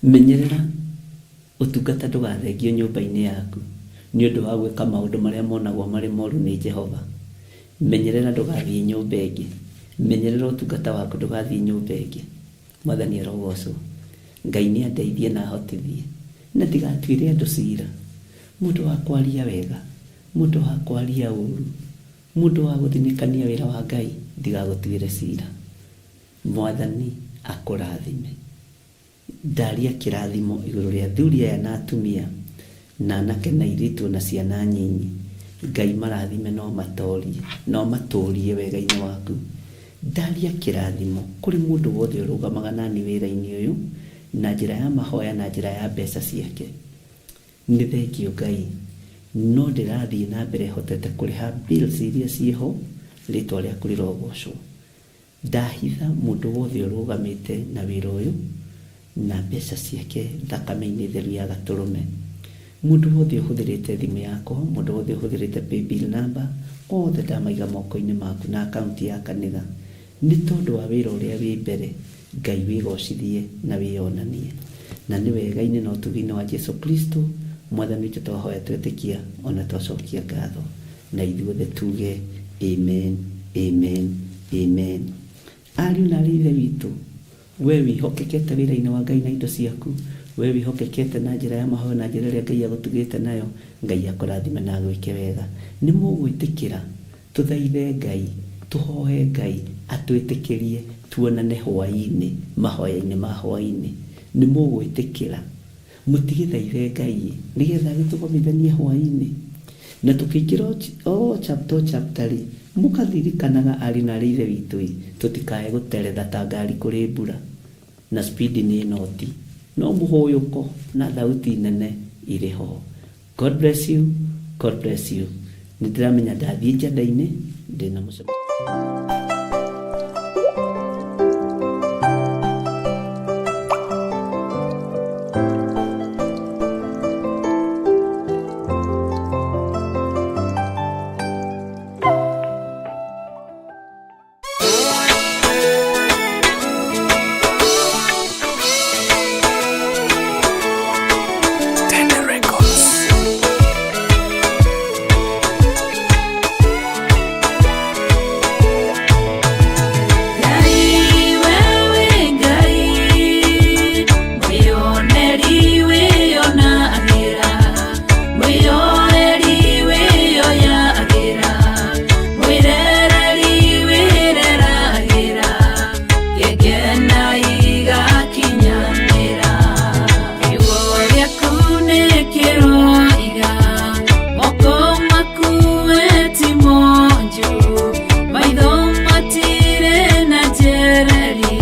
Menyerera ũtungata ndũgathengio nyũmba-inĩ yaku nĩ ũndũ wa gwĩka maũndũ marĩa monagwo marĩ moru nĩ Jehova. Menyerera ndũgathiĩ nyũmba ĩngĩ. Menyerera ũtungata waku ndũgathiĩ nyũmba ĩngĩ. Mwathani arogocwo. Ngai nĩ andeithie na ahotithie na ndigatuĩre andũ cira. Mũndũ wa kwaria wega, mũndũ wa kwaria ũru, mũndũ wa gũthinĩkania wĩra wa Ngai, ndigagũtuĩre cira. Mwathani akũrathime. Ndaria kĩrathimo igũrũ rĩa athuri aya na atumia, na anake na airĩtu ona ciana nyinyi. Ngai marathime na ũmatorie, na ũmatũrie wega-inĩ waku. Ndaria kĩrathimo kũrĩ mũndũ wothe ũrũgamaga nani wĩra-inĩ ũyũ, na njĩra ya mahoya na njĩra ya mbeca ciake. Nĩ thengiũ Ngai, no ndĩrathiĩ na mbere hotete kũrĩha bills iria ciĩho, rĩtwa rĩaku rĩrogocwo. Ndahitha mũndũ wothe ũrũgamĩte na wĩra ũyũ na mbeca ciake thakame-inĩ theru ya Gatũrũme. Mũndũ wothe ũhũthĩrĩte thimũ yakwa, mũndũ wothe ũhũthĩrĩte paybill number, othe ndamaiga moko-inĩ maku na akaunti ya kanitha. Nĩ tondũ wa wĩra ũrĩa wĩ mbere, Ngai wĩgocithie na wĩyonanie. Na nĩ wega-inĩ na ũtugi-inĩ wa Jesu Kristo, Mwathani witũ twahoya twetĩkia ona twacokia ngatho. Na ithuothe tuge amen, amen, amen. Ariũ na aarĩ a Ithe witũ, wee wĩhokekete wĩra-inĩ wa Ngai na indo ciaku, wee wĩhokekete na njĩra ya mahoya na njĩra ĩrĩa Ngai agũtugĩte nayo, Ngai akũrathime na agwĩke wega. Nĩ mũgwĩtĩkĩra tũthaithe Ngai, tũhoe Ngai atwĩtĩkĩrie tuonane hwaĩ-inĩ, mahoya-inĩ ma hwaĩ-inĩ? Nĩ mũgwĩtĩkĩra? Mũtigĩthaithe Ngai-ĩ, nĩgetha agĩtũgomithanie hwaĩ-inĩ? Na tũkĩingĩra o chapter o chapter rĩ, mũkaririkanaga ariũ na arĩ ithe witũ ĩ, tũtikae gũteretha ta ngari kũrĩ mbura na speed nĩ noti no mũhũyũko na thauti nene irĩ ho. God bless you, God bless you. Nĩ ndĩramenya ndathiĩ njanda-inĩ ndĩna mũcemanio. Ngai wewe Ngai mwĩoneri wĩonagĩra mwĩyoeri wĩyoyagĩra mwĩrereri wĩreragĩra gĩkena igakinyanĩra kiugo gĩaku nĩ kĩroiga moko maku ti monju maitho matirĩ na njereri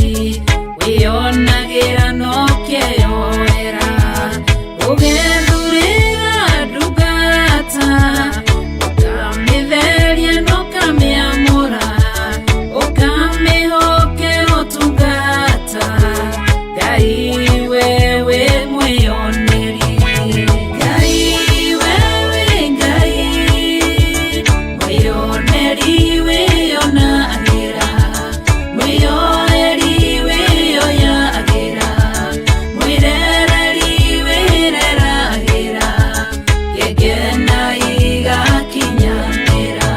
wĩonagĩra no kĩyoera ũgethurĩra ndungata ũkamĩtheria na ũkamĩamũra ũkamĩhokera ũtungata Ngai wewe mwĩoneri Ngai wewe Ngai mwĩoneri wĩonagĩra mwĩyoeri wĩyoyagĩra mwĩrereri wĩreragĩra gĩkena igakinyanĩra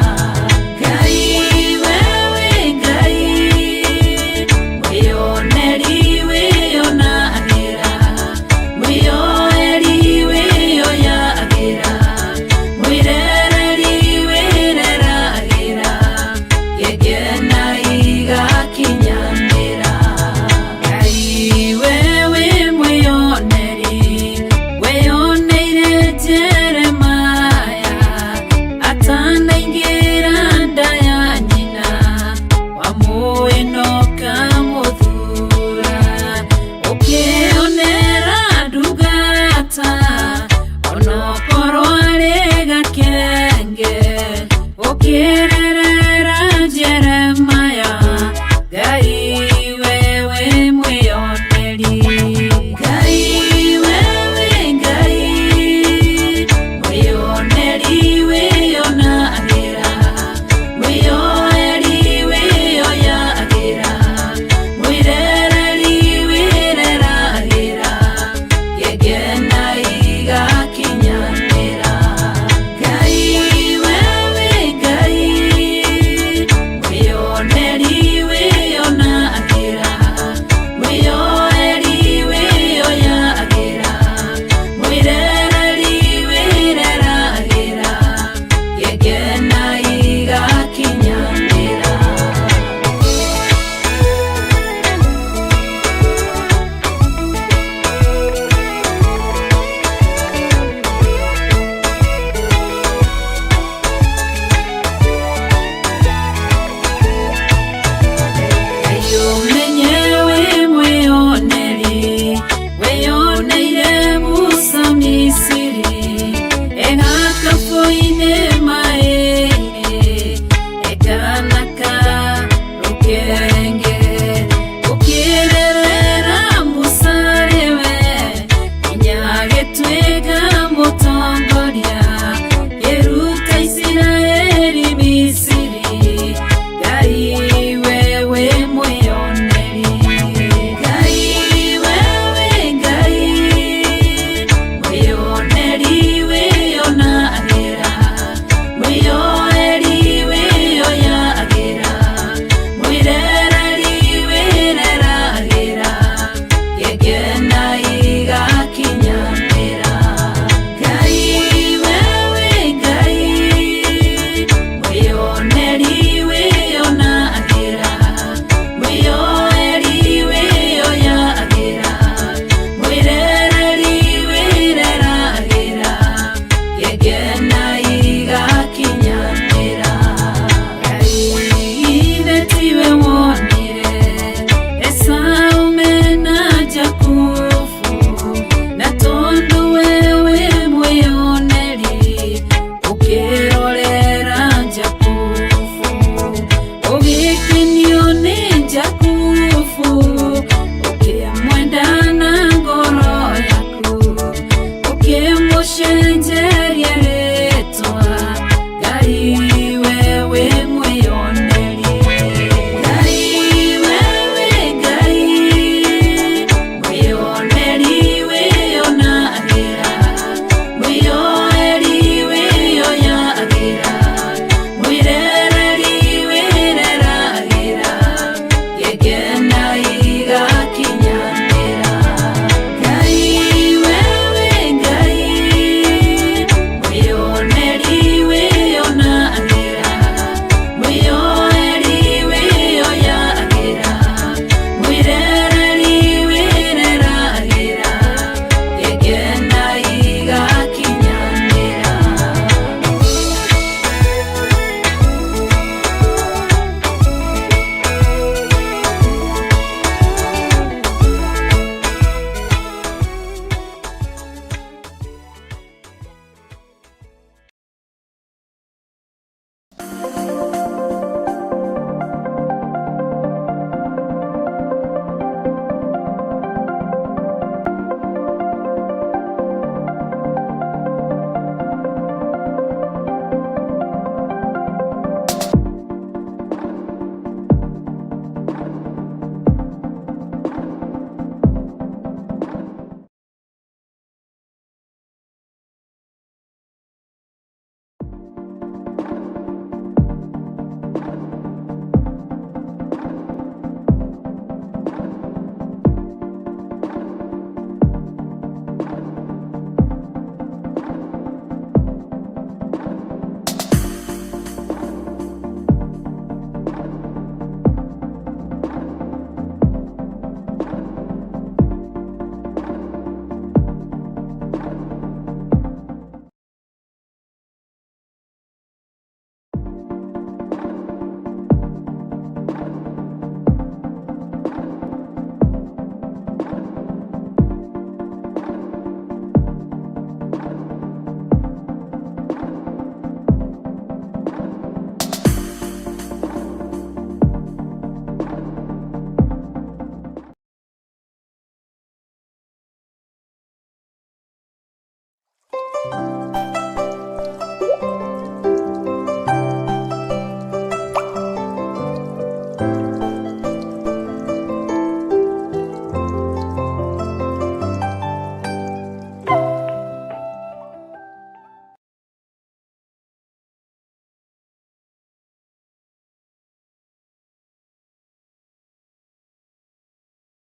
Ngai wewe Ngai mwĩoneri wĩonagĩra mwĩyoeri wĩyoyagĩra mwĩrereri wĩreragĩra gĩkena igakinyanĩra Ngai wewe mwĩoneri weyoneire Jeremaya atanaingĩra nda ya nyina wamũĩ na ũkamũthura ũkĩonera ndungata onokorwo arĩ gakenge ũkĩrĩ